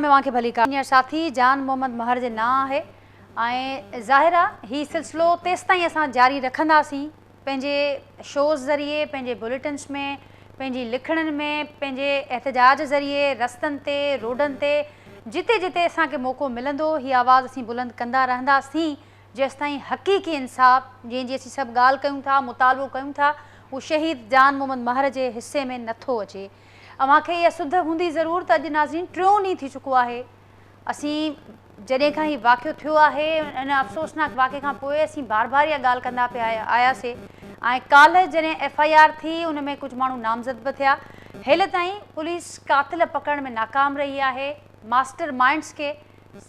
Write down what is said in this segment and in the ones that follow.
۾ اوهان کي ڀليڪار. سينيئر ساٿي جان محمد مهر جي نانء آهي ۽ ظاهر آ هي سلسلو تيستائين اسان جاري رکنداسين پنهنجي شوز ذريعي پنهنجي بليٽنس ۾ پنهنجي لکڻين ۾ پنهنجي احتجاج ذريعي رستن تي روڊن تي جتي جتي اسان کي موقعو ملندو هي آواز اسين بلند ڪندا رهنداسين جيستائين حقيقي انصاف جنهن جي اسين سڀ ڳالهه ڪيون ٿا مطالبو ڪيون ٿا اهو شهيد جان محمد مهر جي حصي ۾ نٿو اچي. اوهان کي اها سڌ هوندي ضرور ته اڄ ناظرين ٽيون ڏينهن ٿي چڪو آهي اسين جڏهن کان هي واقعو ٿيو آهي ان افسوسناڪ واقعي کان پوء اسين بار بار اها ڳالهه ڪندا پيا آياسي ۽ ڪالهه جڏهن ايف I R ٿي ان ۾ ڪجهه ماڻهو نامزد به ٿيا هيل تائين پوليس قاتل پڪڙڻ ۾ ناڪام رهي آهي ماسٽر مائنڊس کي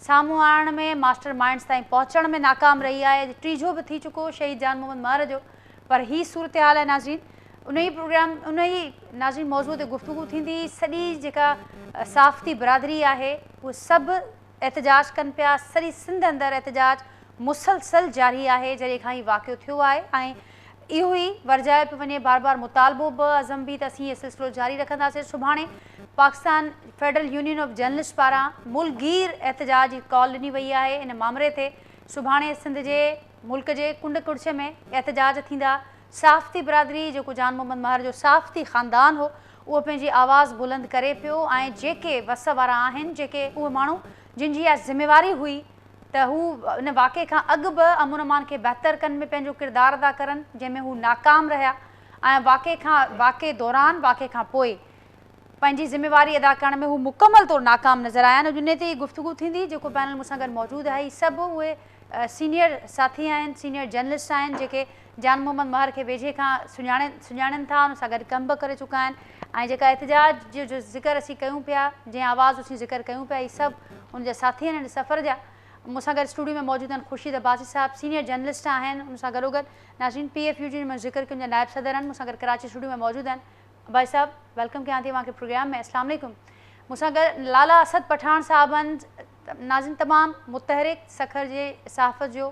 سامهون آڻڻ ۾ ماسٽر مائنڊس تائين پهچڻ ۾ ناڪام رهي آهي اڄ ٽيجهو به ٿي چڪو شهيد جان محمد مهر جو پر هي صورتحال آهي ناظرين انهي پروگرام انهي ناظرين موضوع تي گفتگو ٿيندي سڄي جيڪا صحافتي برادري آهي اهي سڀ احتجاج ڪن پيا سڄي سنڌ اندر احتجاج مسلسل جاري آهي جڏهن کان هي واقعو ٿيو آهي ۽ اهو ئي ورجايو پيو وڃي بار بار مطالبو به عزم به ته اسين هي سلسلو جاري رکنداسين سڀاڻي Pakistan federal union of journalist پاران ملڪگير احتجاج جي ڪال ڏني وئي آهي ان مامري تي سڀاڻي سنڌ جي ملڪ جي ڪنڊ ڪڙڇ ۾ احتجاج ٿيندا صحافتي برادري جيڪو جان محمد مهر جو صحافتي خاندان هو اهو پنهنجي آواز بلند ڪري پيو ۽ جيڪي وس وارا آهن جيڪي اهي ماڻهو جن جي اها ذميواري هئي ته هو ان واقعي کان اڳ به امن امان کي بهتر ڪن ۾ پنهنجو ڪردار ادا ڪرن جنهن ۾ هو ناڪام رهيا ۽ واقعي کان واقعي دوران واقعي کان پوء پنهنجي ذميواري ادا ڪرڻ ۾ هو مڪمل طور ناڪام نظر آيا آهن اڄ انهي تي ئي گفتگو ٿيندي جيڪو پينل مون سان گڏ موجود آهي هي سڀ اهي سينيئر ساٿي آهن سينيئر جرنلسٽ آهن جيڪي جان محمد مهر کي ويجهي کان سڃاڻي سڃاڻين ٿا ان سان گڏ ڪم به ڪري چڪا آهن ۽ جيڪا احتجاج جو جو ذڪر اسين ڪيون پيا جنهن آواز جو اسين ذڪر ڪيون پيا هي سڀ ان جا ساٿي آهن ان سفر جا مون سان گڏ اسٽوڊيو ۾ موجود آهن خورشيد عباسي صاحب سينيئر جرنلسٽ آهن ان سان گڏوگڏ ناظرين پي ايف يو جي جو ذڪر ڪيو ان جا نائب صدر آهن مون سان گڏ ڪراچي اسٽوڊيو ۾ موجود آهن عباسي صاحب welcome ڪيان ٿي اوهان کي پروگرام ۾ اسلام عليڪم مون سان گڏ لالا اسد پٺاڻ صاحب آهن ناظرين تمام متحرڪ سکر جي صحافت جو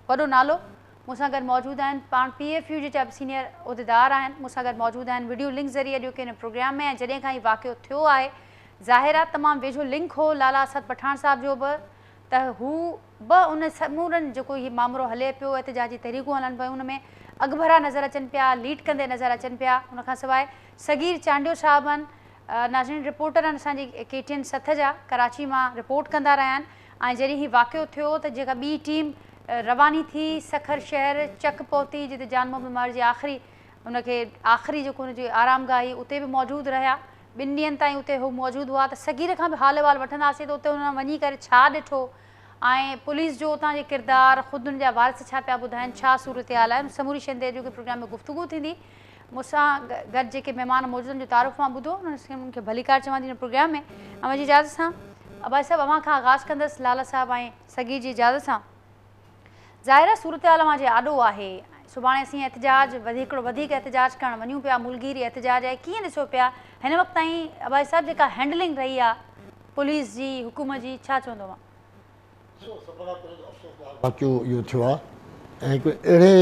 وڏو نالو مون سان گڏ موجود آهن پاڻ پي ايف يو جي جا به سينيئر عهديدار آهن مون سان گڏ موجود آهن وڊيو لنڪ ذريعي اڄوڪي هن پروگرام ۾ ۽ جڏهن کان هي واقعو ٿيو آهي ظاهر آهي تمام ويجهو لنڪ هو لالا اسد پٺاڻ صاحب جو به ته هو به ان سمورن جيڪو هي مامرو هلي پيو احتجاجي تحريڪون هلن پيون ان ۾ اڳڀرا نظر اچن پيا ليڊ ڪندي نظر اچن پيا ان کان سواء صغير چانڊيو صاحب آهن ناظرين رپورٽر آهن اسان جي ڪي ٽي اين سٿ جا ڪراچي مان رپورٽ ڪندا رهيا آهن ۽ جڏهن هي واقعو ٿيو ته جيڪا ٻي ٽيم رواني ٿي سکر شهر چڪ پهتي جتي جان محمد مهر جي آخري ان کي آخري جيڪو ان جي آرامگاهه هئي اتي به موجود رهيا ٻن ڏينهن تائين اتي هو موجود هئا ته صغير کان به حال احوال وٺنداسين ته اتي انهن وڃي ڪري ڇا ڏٺو ۽ پوليس جو اتان جي ڪردار خود ان جا وارث ڇا پيا ٻڌائن ڇا صورتحال آهي ان سموري شين تي اڄوڪي پروگرام ۾ گفتگو ٿيندي مون سان گڏ جيڪي مهمان موجود آهن جو تعارف اوهان ٻڌو انهن کي ڀليڪار چوان ٿي هن پروگرام ۾ اوهان جي اجازت سان عباسي صاحب اوهان کان آغاز ڪندس لالا صاحب ۽ صغير جي اجازت سان ظاهر آهي صورتحال اوهان جي آڏو آهي سڀاڻي اسين احتجاج وڌيڪ هڪڙو وڌيڪ احتجاج ڪرڻ وڃون پيا ملگيري احتجاج آهي ڪيئن ڏسو پيا هن وقت تائين عباسي صاحب جيڪا هينڊلنگ رهي آهي پوليس جي حڪومت جي ڇا چوندو اوهان؟ ڏسو سڀ کان پهريون ته افسوسناڪ واقعو اهو ٿيو آهي ۽ هڪ اهڙي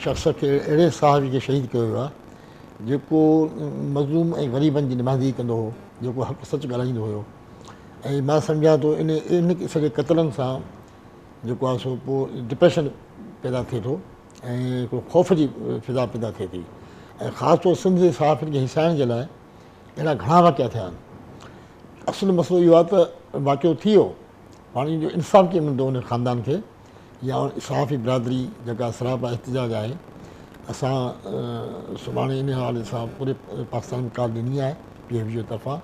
شخص کي اهڙي صحافي کي شهيد ڪيو ويو آهي جيڪو مظلوم ۽ غريبن جي نمائندگي ڪندو هو جيڪو حق سچ ڳالهائيندو هيو ۽ مان سمجهان ٿو ان ان قسم جي قتلن سان جيڪو آهي سو پوء ڊپريشن پيدا ٿئي ٿو ۽ هڪڙو خوف جي فضا پيدا ٿئي ٿي ۽ خاص طور سنڌ جي صحافين کي هيسائڻ جي لاء اهڙا گهڻا واقعا ٿيا آهن. اصل مسئلو اهو آهي ته واقعو ٿي ويو هاڻي ان جو انصاف ڪيئن ملندو ان خاندان کي يا صحافي برادري جيڪا سراپا احتجاج آهي اسان سڀاڻي ان حوالي سان پوري پاڪستان ۾ ڪال ڏني آهي پي ايف جي طرفان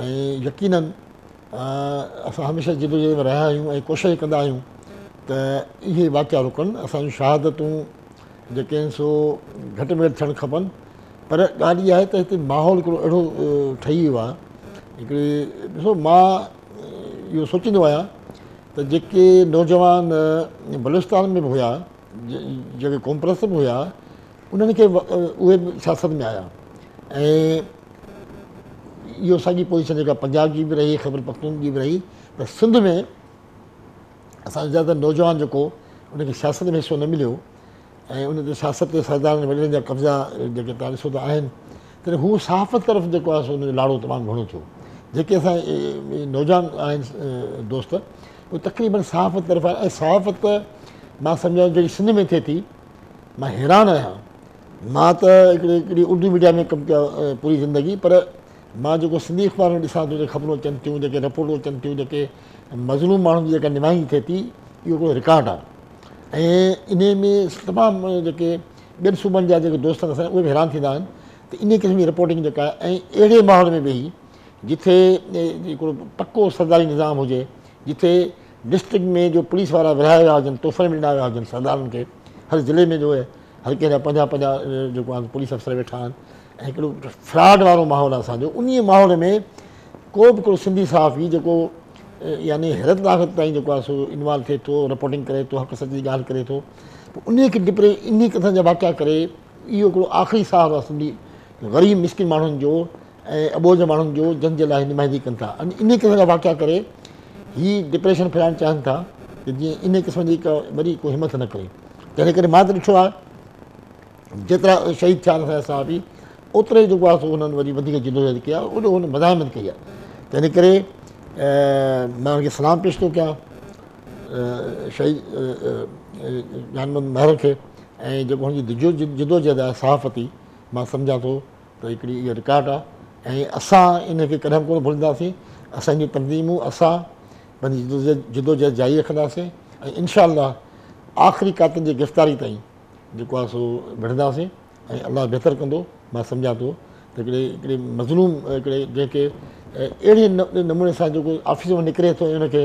۽ يقينن اسان هميشه جدوجهد ۾ رهيا آهيون ۽ ڪوشش ڪندا آهيون ته اهي واقعا رڪن اسان جون شهادتون جيڪي آهن سو گهٽ ۾ گهٽ ٿيڻ کپن پر ڳالهه اها آهي ته هتي ماحول هڪڙو اهڙو ٺهي ويو آهي هڪڙي ڏسو مان اهو سوچيندو آهيان ته جيڪي نوجوان بلوچستان ۾ به هيا جيڪي قوم پرست به هيا انهن کي اهي به سياست ۾ آيا ۽ اهو ساڳي پوزيشن جيڪا پنجاب جي به رهي خيبر پختون جي به رهي پر سنڌ ۾ اسان جو زياده تر نوجوان جيڪو ان کي سياست ۾ حصو نه مليو ۽ ان تي سياست تي سردارن وڏيرن جا قبضا جيڪي توهان ڏسو ته آهن تڏهن هو صحافت طرف جيڪو آهي سو ان جو لاڙو تمام گهڻو ٿيو جيڪي اسان نوجوان آهن دوست اهي تقريبن صحافت طرف آهن ۽ صحافت مان سمجهان جهڙي سنڌ ۾ ٿئي ٿي مان حيران آهيان. مان ته هڪڙي هڪڙي اردو ميڊيا ۾ ڪم ڪيو پوري زندگي پر مان جيڪو سنڌي اخبار ۾ ڏسان ٿو جيڪي خبرون اچن ٿيون جيڪي رپورٽون اچن ٿيون جيڪي مظلوم ماڻهن جي جيڪا نمائندگي ٿئي ٿي اهو هڪڙو رڪارڊ آهي ۽ انهي ۾ تمام جيڪي ٻين صوبن جا جيڪي دوست آهن اسان اهي به حيران ٿيندا آهن ته انهي قسم جي رپورٽنگ جيڪا آهي ۽ اهڙي ماحول ۾ ويهي جتي هڪڙو پڪو سرداري نظام هجي جتي ڊسٽرڪٽ ۾ جو پوليس وارا ورهايا ويا هجن تحفن ۾ ڏنا ويا هجن سردارن کي هر ضلعي ۾ جو هر ڪنهن جا پنهنجا پنهنجا جيڪو آهن پوليس افسر ويٺا آهن ۽ هڪڙو فراڊ وارو ماحول آهي اسانجو انهي ماحول ۾ ڪو به هڪڙو سنڌي صحافي جيڪو يعني حيرتناڪ حد تائين جيڪو آهي سو انوالو ٿئي ٿو رپورٽنگ ڪري ٿو حق سچ جي ڳالهه ڪري ٿو پوء انهي کي ڊپري انهي قسم جا واقعا ڪري اهو هڪڙو آخري سهارو آهي سنڌي غريب مسڪين ماڻهن جو ۽ اٻوجهه ماڻهن جو جن جي لاء هي نمائندگي ڪن ٿا ۽ انهي قسم جا واقعا ڪري هي ڊپريشن ڦهلائڻ چاهين ٿا ته جيئن انهي قسم جي ڪا وري ڪو همٿ نه ڪري تنهن ڪري مان ته ڏٺو آهي جيترا شهيد ٿيا آهن اسان جا صحافي اوترو ئي جيڪو آهي سو انهن وري وڌيڪ جدوجهد ڪئي آهي اوڏو هن مزاحمت ڪئي آهي تنهن ڪري مان ان کي سلام پيش ٿو ڪيان شهيد جان محمد مهر کي ۽ جيڪو هن جي جدوجهد آهي صحافتي مان سمجهان ٿو ته هڪڙي اها رڪارڊ آهي ۽ اسان ان کي ڪڏهن به ڪونه ڀلنداسين اسان جون تنظيمون اسان پنهنجي جدوجهد جاري رکنداسين ۽ انشاء الله آخري قاتل جي گرفتاري تائين جيڪو آهي سو وڙهنداسين ۽ الله بهتر ڪندو. مان سمجهان ٿو ته هڪڙي هڪڙي مظلوم هڪڙي جنهن کي اهڙي نموني سان جيڪو آفيس مان نڪري ٿو ۽ ان کي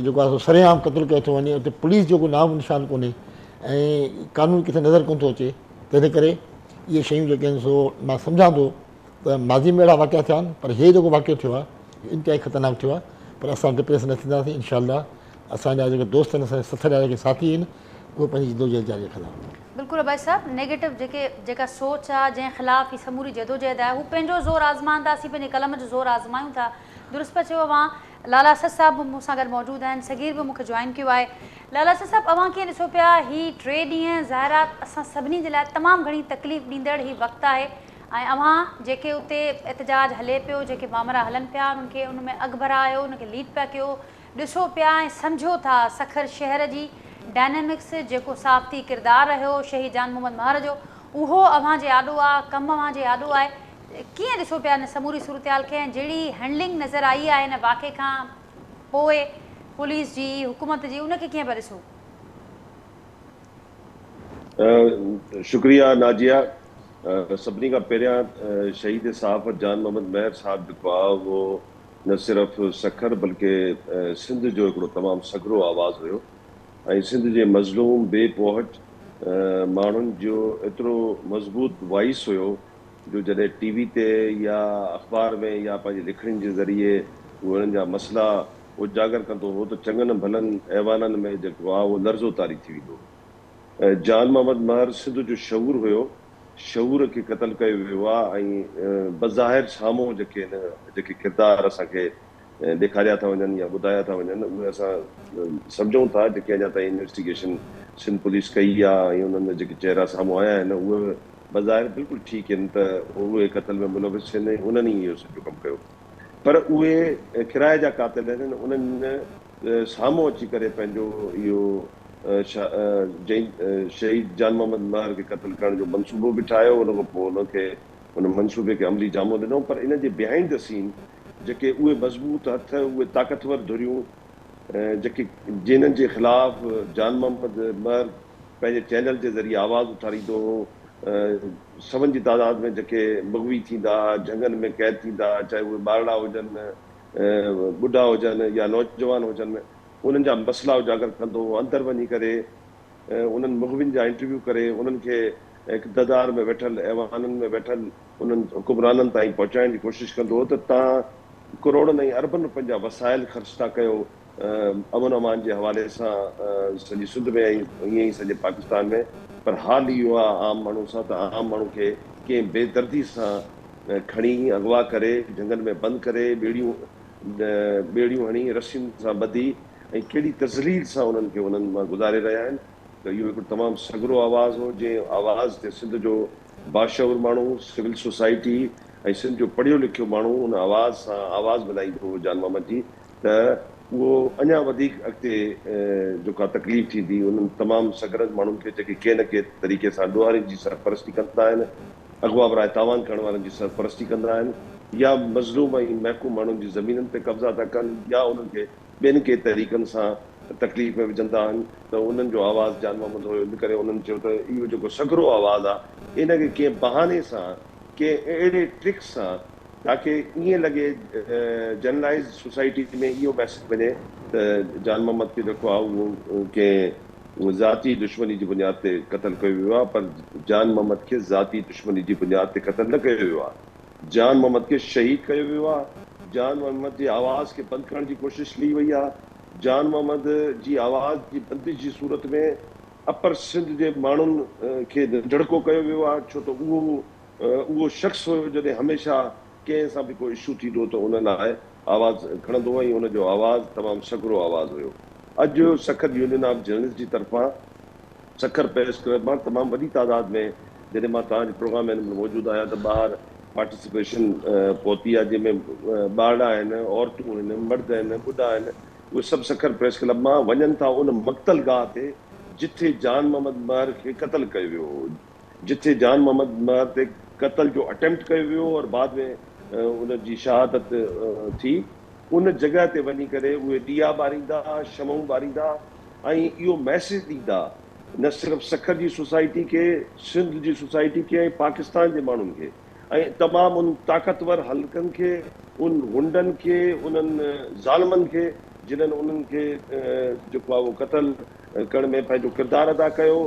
جيڪو آهي سو سرعام قتل ڪيو ٿو وڃي اتي پوليس جو ڪو نام نشان ڪونهي ۽ قانون ڪٿي نظر ڪونه ٿو اچي تنهن ڪري اهي شيون جيڪي آهن سو مان سمجهان ٿو ته ماضي ۾ اهڙا واقعا ٿيا آهن پر هي جيڪو واقعو ٿيو آهي انتهائي خطرناڪ ٿيو آهي پر اسان ڊپريس نه ٿينداسين انشاء الله اسان جا جيڪي دوست آهن اسان جا سٿ جا جيڪي ساٿي آهن اهي پنهنجي جدوجهد جاري رکندا. بلڪل عباسي صاحب نيگيٽو جيڪي جيڪا سوچ آ جنهن خلاف هي سموري جدوجهد آهي هو پنهنجو زور آزمائن ٿا اسين پنهنجي قلم جو زور آزمايون ٿا درست پيا چئو اوهان لالا اسد صاحب به مون سان گڏ موجود آهن صغير به مون کي جوائن ڪيو آهي لالا اسد صاحب اوهان ڪيئن ڏسو پيا هي ٽي ڏينهن ظاهر آ اسان سڀني جي لاء تمام گهڻي تڪليف ڏيندڙ هي وقت آهي ۽ اوهان جيڪي اتي احتجاج هلي پيو جيڪي مامرا هلن پيا انهن کي ان ۾ اڳڀرا آهيو ان کي ليڊ پيا ڪيو ڏسو پيا ۽ سمجهو ٿا سکر شهر جي ڊائنامڪس جيڪو صحافتي ڪردار رهيو شهيد جان محمد مهر جو اهو اوهان جي آڏو آ ڪم اوهان جي آڏو آهي ڪيئن ڏسو پيا ان سموري صورتحال کي ۽ جهڙي هينڊلنگ نظر آئي آهي ان واقعي کان پوء پوليس جي حڪومت جي ان کي ڪيئن پيا ڏسو؟ شڪريه ناجيه سڀني کان پهريان شهيد صحافت جان محمد مهر صاحب جيڪو آ اهو نه صرف سکر بلڪه سنڌ جو هڪڙو تمام سگهرو آواز هيو ۽ سنڌ جي مظلوم بي پهچ ماڻهن جو ايترو مضبوط وائس هيو جو جڏهن ٽي وي تي يا اخبار ۾ يا پنهنجي لکڻين جي ذريعي هو انهن جا مسئلا اجاگر ڪندو هو ته چڱن ڀلن ايوانن ۾ جيڪو آهي اهو لرزو طاري ٿي ويندو هو. جان محمد مهر سنڌ جو شعور هيو شعور کي قتل ڪيو ويو آ ۽ بظاهر سامهون جيڪي آهن جيڪي ڪردار اسان کي ڏيکاريا ٿا وڃن يا ٻڌايا ٿا وڃن اهي اسان سمجهون ٿا جيڪي اڃا تائين انويسٽيگيشن سنڌ پوليس ڪئي آ ۽ انهن ۾ جيڪي چهرا سامهون آيا آهن اهي بظاهر بلڪل ٺيڪ آهن ته اهي قتل ۾ ملوث آهن ۽ انهن ئي اهو سڄو ڪم ڪيو پر اهي ڪرائي جا قاتل آهن انهن سامهون اچي ڪري پنهنجو اهو شهيد جان محمد مهر کي قتل ڪرڻ جو منصوبو به ٺاهيو ان کان پوء ان کي ان منصوبي کي عملي جامو ڏنو پر ان جي بيهائينڊ the سين جيڪي اهي مضبوط هٿ اهي طاقتور ڌريون جيڪي جنهن جي خلاف جان محمد مهر پنهنجي چينل جي ذريعي آواز اٿاريندو هو سون جي تعداد ۾ جيڪي مغوي ٿيندا ها جهنگن ۾ قيد ٿيندا ها چاهي اهي ٻارڙا هجن ٻڍا هجن يا نوجوان هجن انهن جا مسئلا اجاگر ڪندو هو، اندر وڃي ڪري انهن مغوين جا انٽرويو ڪري انهن کي اقتدار ۾ ويٺل ايوانن ۾ ويٺل انهن حڪمرانن تائين پهچائڻ جي ڪوشش ڪندو هو ته توهان ڪروڙن ۽ اربن روپين جا وسائل خرچ ٿا ڪيو امن امان جي حوالي سان سڄي سنڌ ۾ ۽ ائين ئي سڄي پاڪستان ۾ پر حال اهو آهي عام ماڻهو سان ته عام ماڻهو کي ڪنهن بي دردي سان کڻي اغوا ڪري جهنگن ۾ بند ڪري ٻيڙيون ٻيڙيون هڻي رسين سان ٻڌي ۽ ڪهڙي تذليل سان انهن کي انهن مان گذاري رهيا آهن ته اهو هڪڙو تمام سگهرو آواز هو جنهن آواز تي سنڌ جو باشعور ماڻهو، سول سوسائٽي ۽ سنڌ جو پڙهيو لکيو ماڻهو ان آواز سان آواز ملائيندو هو جان محمد جي ته اهو اڃا وڌيڪ اڳتي جيڪا تڪليف ٿيندي انهن تمام سگهڙن ماڻهن کي جيڪي ڪنهن نه ڪنهن طريقي سان ڏوهارين جي سرپرستي ڪندا آهن، اغوا براء تاوان ڪرڻ وارن جي سرپرستي ڪندا آهن يا مظلوم ۽ محڪوم ماڻهن جي زمينن تي قبضا ٿا ڪن يا انهن کي ٻين ڪي طريقن سان تڪليف ۾ وجهندا آهن ته انهن جو آواز جان محمد هيو ان ڪري انهن چيو ته اهو جيڪو سگهڙو آواز آهي ان کي ڪنهن بهاني سان ڪنهن اهڙي ٽرڪ سان تاڪه ائين لڳي جنرلائيزڊ سوسائٽي ۾ اهو ميسيج وڃي ته جان محمد کي جيڪو آهي اهو ڪنهن ذاتي دشمني جي بنياد تي قتل ڪيو ويو آهي پر جان محمد کي ذاتي دشمني جي بنياد تي قتل نه ڪيو ويو آهي جان محمد کي شهيد ڪيو ويو آهي جان محمد جي آواز کي بند ڪرڻ جي ڪوشش ڪئي وئي آهي جان محمد جي آواز جي بندش جي صورت ۾ اپر سنڌ جي ماڻهن کي نڌڻڪو ڪيو ويو آهي ڇو ته اهو اهو شخص هيو جڏهن هميشه ڪنهن سان به ڪو اشو ٿيندو ته ان لاء آواز کڻندو هو ۽ ان جو آواز تمام سگهڙو آواز هيو. اڄ سکر يونين آف جرنلسٽ جي طرفان سکر پريس ڪلب مان تمام وڏي تعداد ۾ جڏهن مان توهان جي پروگرام ۾ هن مهل موجود آهيان ته ٻاهر پارٽيسپيشن پهتي آهي جنهن ۾ ٻارڙا آهن، عورتون آهن، مرد آهن، ٻڍا آهن اهي سڀ سکر پريس ڪلب مان وڃن ٿا ان مقتل گاهه تي جٿي جان محمد مهر کي قتل ڪيو ويو هو، جٿي جان محمد مهر تي قتل جو اٽيمپٽ ڪيو ويو هو اور بعد ۾ ان جي شهادت ٿي، ان جڳهه تي وڃي ڪري اهي ڏيئا ٻاريندا، شمعون ٻاريندا ۽ اهو ميسيج ڏيندا نه صرف سکر جي سوسائٽي کي، سنڌ جي سوسائٽي کي ۽ پاڪستان جي ماڻهن کي. ۽ تمام ان طاقتور حلقن کي، ان غنڊن کي، انهن ظالمن کي جنھن انهن کي جيڪو آهي اهو قتل ڪرڻ ۾ پنهنجو ڪردار ادا ڪيو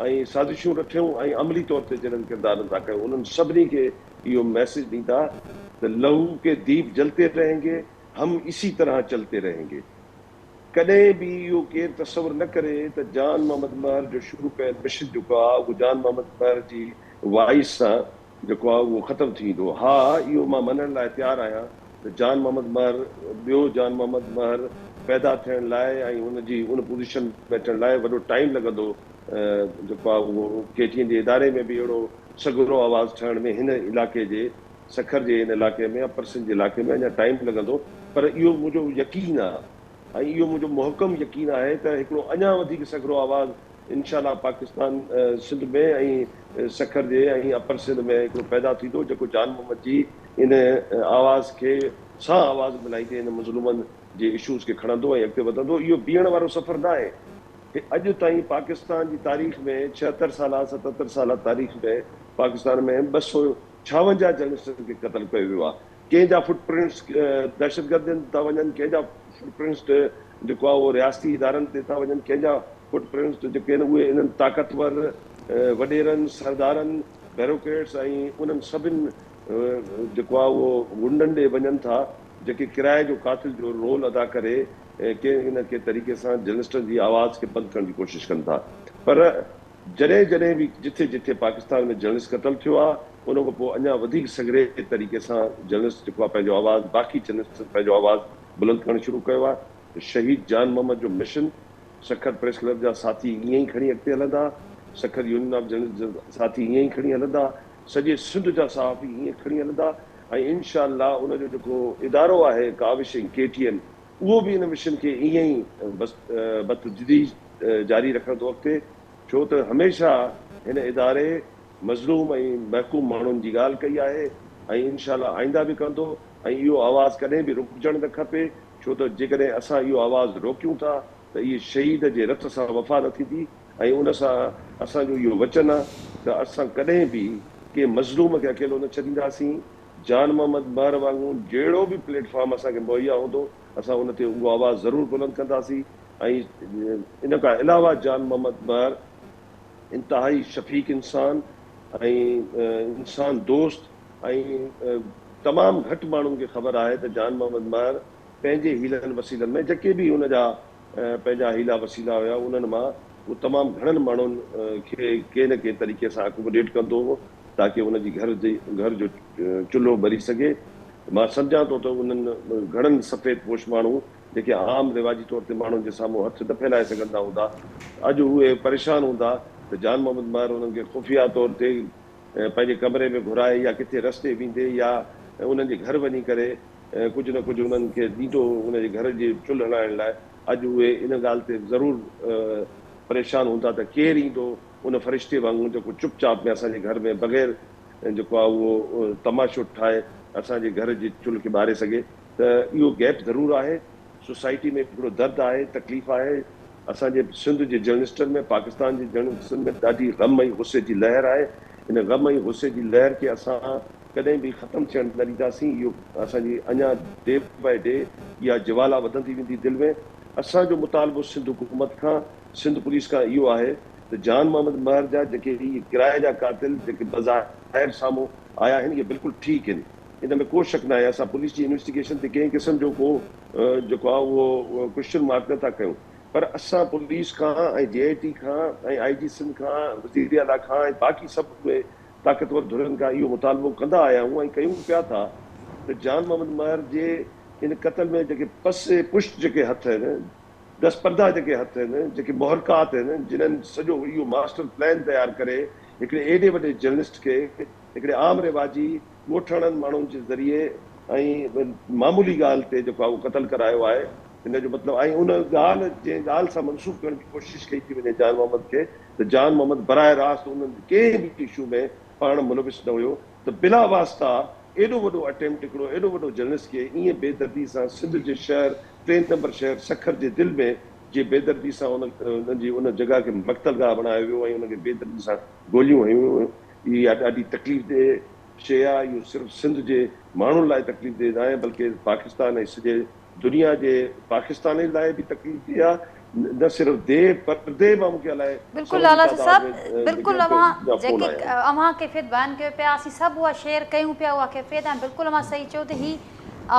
۽ سازشون رٿيون ۽ عملي طور تي جنھن ڪردار ادا ڪيو انهن سڀني کي اهو ميسيج ڏيندا ته لهو ڪي ديپ جلتي رهين گي هم اسي طرح چلتي رهين گي. ڪڏهن به اهو ڪير تصور نه ڪري ته جان محمد مهر جو شروع ڪيل مشن جيڪو آهي اهو جان محمد مهر جي وائيس سان جيڪو آهي اهو ختم ٿي ويندو. ها اهو مان مڃڻ لاء تيار آهيان ته جان محمد مهر ٻيو جان محمد مهر پيدا ٿيڻ لاء ۽ ان جي ان پوزيشن ۾ اچڻ لاء وڏو ٽائيم لڳندو جيڪو آهي اهو ڪي ٽي اين جي اداري ۾ به اهڙو سگهڙو آواز ٺهڻ ۾ هن علائقي جي سکر جي هن علائقي ۾ اپر سنڌ جي علائقي ۾ اڃا ٽائيم لڳندو پر اهو منهنجو يقين آ ۽ اهو منهنجو محڪم يقين آهي ته هڪڙو اڃا وڌيڪ سگهڙو آواز انشاء الله پاڪستان سنڌ ۾ ۽ سکر جي ۽ اپر سنڌ ۾ هڪڙو پيدا ٿيندو جيڪو جان محمد جي ان آواز کي سان آواز ملائيندي هن مظلومن جي اشوز کي کڻندو ۽ اڳتي وڌندو اهو بيهڻ وارو سفر ناهي اڄ تائين پاڪستان جي تاريخ ۾ 76 سالا 77 سالا تاريخ ۾ پاڪستان ۾ 256 جرنلسٽن کي قتل ڪيو ويو آهي. ڪنهن جا فٽ پرنٽس دهشتگردن تي ٿا وڃن، ڪنهن جا فٽ پرنٽس جيڪو آهي اهو رياستي ادارن تي ٿا وڃن، ڪنهن جا فٽ پرنٽس جيڪي آهن اهي انهن طاقتور وڏيرن، سردارن، بيروڪريٽس ۽ انهن سڀن جيڪو آهي اهو غنڊن ڏي وڃن ٿا جيڪي ڪرائي جو قاتل جو رول ادا ڪري ڪنهن نه ڪنهن طريقي سان جرنلسٽن جي آواز کي بند ڪرڻ جي ڪوشش ڪن ٿا پر جڏهن جڏهن به جٿي جٿي پاڪستان ۾ جرنلسٽ قتل ٿيو آ ان کان پوء اڃا وڌيڪ سگهڙي طريقي سان جرنلسٽ جيڪو آ پنهنجو آواز باقي جرنلسٽن پنهنجو آواز بلند ڪرڻ شروع ڪيو آ ته شهيد جان محمد جو مشن سکر پريس ڪلب جا ساٿي ائين ئي کڻي اڳتي هلندا سکر يونين آف جرنلسٽ جا ساٿي ائين ئي کڻي هلندا سڄي سنڌ جا صحافي ائين کڻي هلندا ۽ انشاء الله ان جو جيڪو ادارو آهي ڪاوش ۽ ڪي ٽي اين اهو به ان مشن کي ائين ئي بس بتدريج جاري رکندو اڳتي ڇو ته هميشه هن اداري مظلوم ۽ محڪوم ماڻهن جي ڳالهه ڪئي آهي ۽ انشاء الله آئنده به ڪندو ۽ اهو آواز ڪڏهن به رڪجڻ نه کپي ڇو ته جيڪڏهن اسان اهو آواز روڪيون ٿا ته اهي شهيد جي رت سان وفا نه ٿيندي ۽ ان سان اسان جو اهو وچن آهي ته اسان ڪڏهن به ڪنهن مظلوم کي اڪيلو نه ڇڏينداسين جان محمد مهر وانگون جهڙو به پليٽ فارم اسان کي مهيا هوندو اسان ان تي اهو آواز ضرور بلند ڪنداسين ۽ ان کان علاوه جان محمد مهر انتهائي شفيق انسان ۽ انسان دوست ۽ تمام گهٽ ماڻهن کي خبر آهي ته جان محمد مهر پنهنجي حيلن وسيلن ۾ جيڪي به هن جا پنهنجا حيلا وسيلا هيا انهن مان هو تمام گهڻن ماڻهن کي ڪنهن نه ڪنهن طريقي سان اڪوموڊيٽ ڪندو هو تاڪه ان جي گهر جي گهر جو چلهو ٻري سگهي. مان سمجهان ٿو ته انهن گهڻن سفيد پوش ماڻهو جيڪي عام رواجي طور تي ماڻهن جي سامهون هٿ نه ڦهلائي سگهندا هوندا، اڄ اهي پريشان هوندا ته جان محمد مهر انهن کي خفيه طور تي پنهنجي ڪمري ۾ گهرائي يا ڪٿي رستي ويندي يا انهن جي گهر وڃي ڪري ڪجهه نه ڪجهه انهن کي ڏيندو هو ان جي گهر جي چلهه هلائڻ لاء. اڄ اهي ان ڳالهه تي ضرور پريشان هوندا ته ڪير ايندو ان فرشتي وانگر جيڪو چپ چاپ ۾ اسان جي گهر ۾ بغير جيڪو آهي اهو تماشو ٺاهي اسان جي گهر جي چلهه کي ٻاري سگهي ته اهو گيپ ضرور آهي. سوسائٽي ۾ هڪڙو درد آهي، تڪليف آهي. اسان جي سنڌ جي جرنلسٽن ۾، پاڪستان جي جرنلسٽن ۾ ڏاڍي غم ۽ غصي جي لهر آهي. ان غم ۽ غصي جي لهر کي اسان ڪڏهن به ختم ٿيڻ نه ڏينداسين. اهو اسان جي اڃا ڊي باء ڊي اها جوالا وڌندي ويندي دل ۾. اسان جو مطالبو سنڌ حڪومت کان، سنڌ پوليس کان اهو آهي ته جان محمد مهر جا جيڪي اهي ڪرائي جا قاتل جيڪي بظاهر سامهون آيا آهن اهي بلڪل ٺيڪ آهن. ان ۾ ڪو شڪ ناهي. اسان پوليس جي انويسٽيگيشن تي ڪنهن قسم جو ڪو جيڪو آهي اهو ڪوئسچن مارڪ نه ٿا ڪيون پر اسان پوليس کان ۽ جي آء ٽي کان ۽ آء جي سنڌ کان وزير اعليٰ کان ۽ باقي سڀ اهي طاقتور ڌرين کان اهو مطالبو ڪندا آيا آهيون ۽ ڪيون پيا ٿا ته جان محمد مهر جي ان قتل ۾ جيڪي پس پشت جيڪي هٿ آهن، دس پرده جيڪي هٿ آهن، جيڪي محرڪات آهن، جنھن سڄو اهو ماسٽر پلان تيار ڪري هڪڙي ايڏي وڏي جرنلسٽ کي هڪڙي عام رواجي ڳوٺاڻن ماڻهن جي ذريعي ۽ معمولي ڳالهه تي جيڪو آهي اهو قتل ڪرايو آهي. ان جو مطلب ۽ ان ڳالهه جنهن ڳالهه سان منسوب ڪرڻ جي ڪوشش ڪئي ٿي وڃي جان محمد کي ته جان محمد براهه راست انهن ڪنهن به اشو ۾ پاڻ ملوث نه هيو ته بلا واسطه ايڏو وڏو اٽيمپٽ هڪڙو ايڏو وڏو جرنلسٽ کي ائين بي دردي سان سنڌ جي شهر ٽئين نمبر شهر سکر جي دل ۾ جي بي دردي سان ان جي ان جڳهه کي مقتل گاهه بڻايو ويو ۽ ان کي بي دردي سان گوليون هنيون ويون اها ڏاڍي تڪليف ده شيء آهي. اهو صرف سنڌ جي ماڻهن لاء تڪليف ده ناهي بلڪه پاڪستان ۽ سڄي دنيا جي پاڪستانين لاء به تڪليف ده آهي. نه صرف ديهه پرديهه مان مونکي الائي بلڪل سون جي لالا تعداد صاحب ۾ جيڪي بلڪل آهن اوهان جا فون جيڪي آيا آهن. اوهان ڪيفيت بيان ڪيو پيا اسين سڀ اها شيئر ڪيون پيا اها ڪيفيت ۽ بلڪل اوهان صحيح چيو ته هي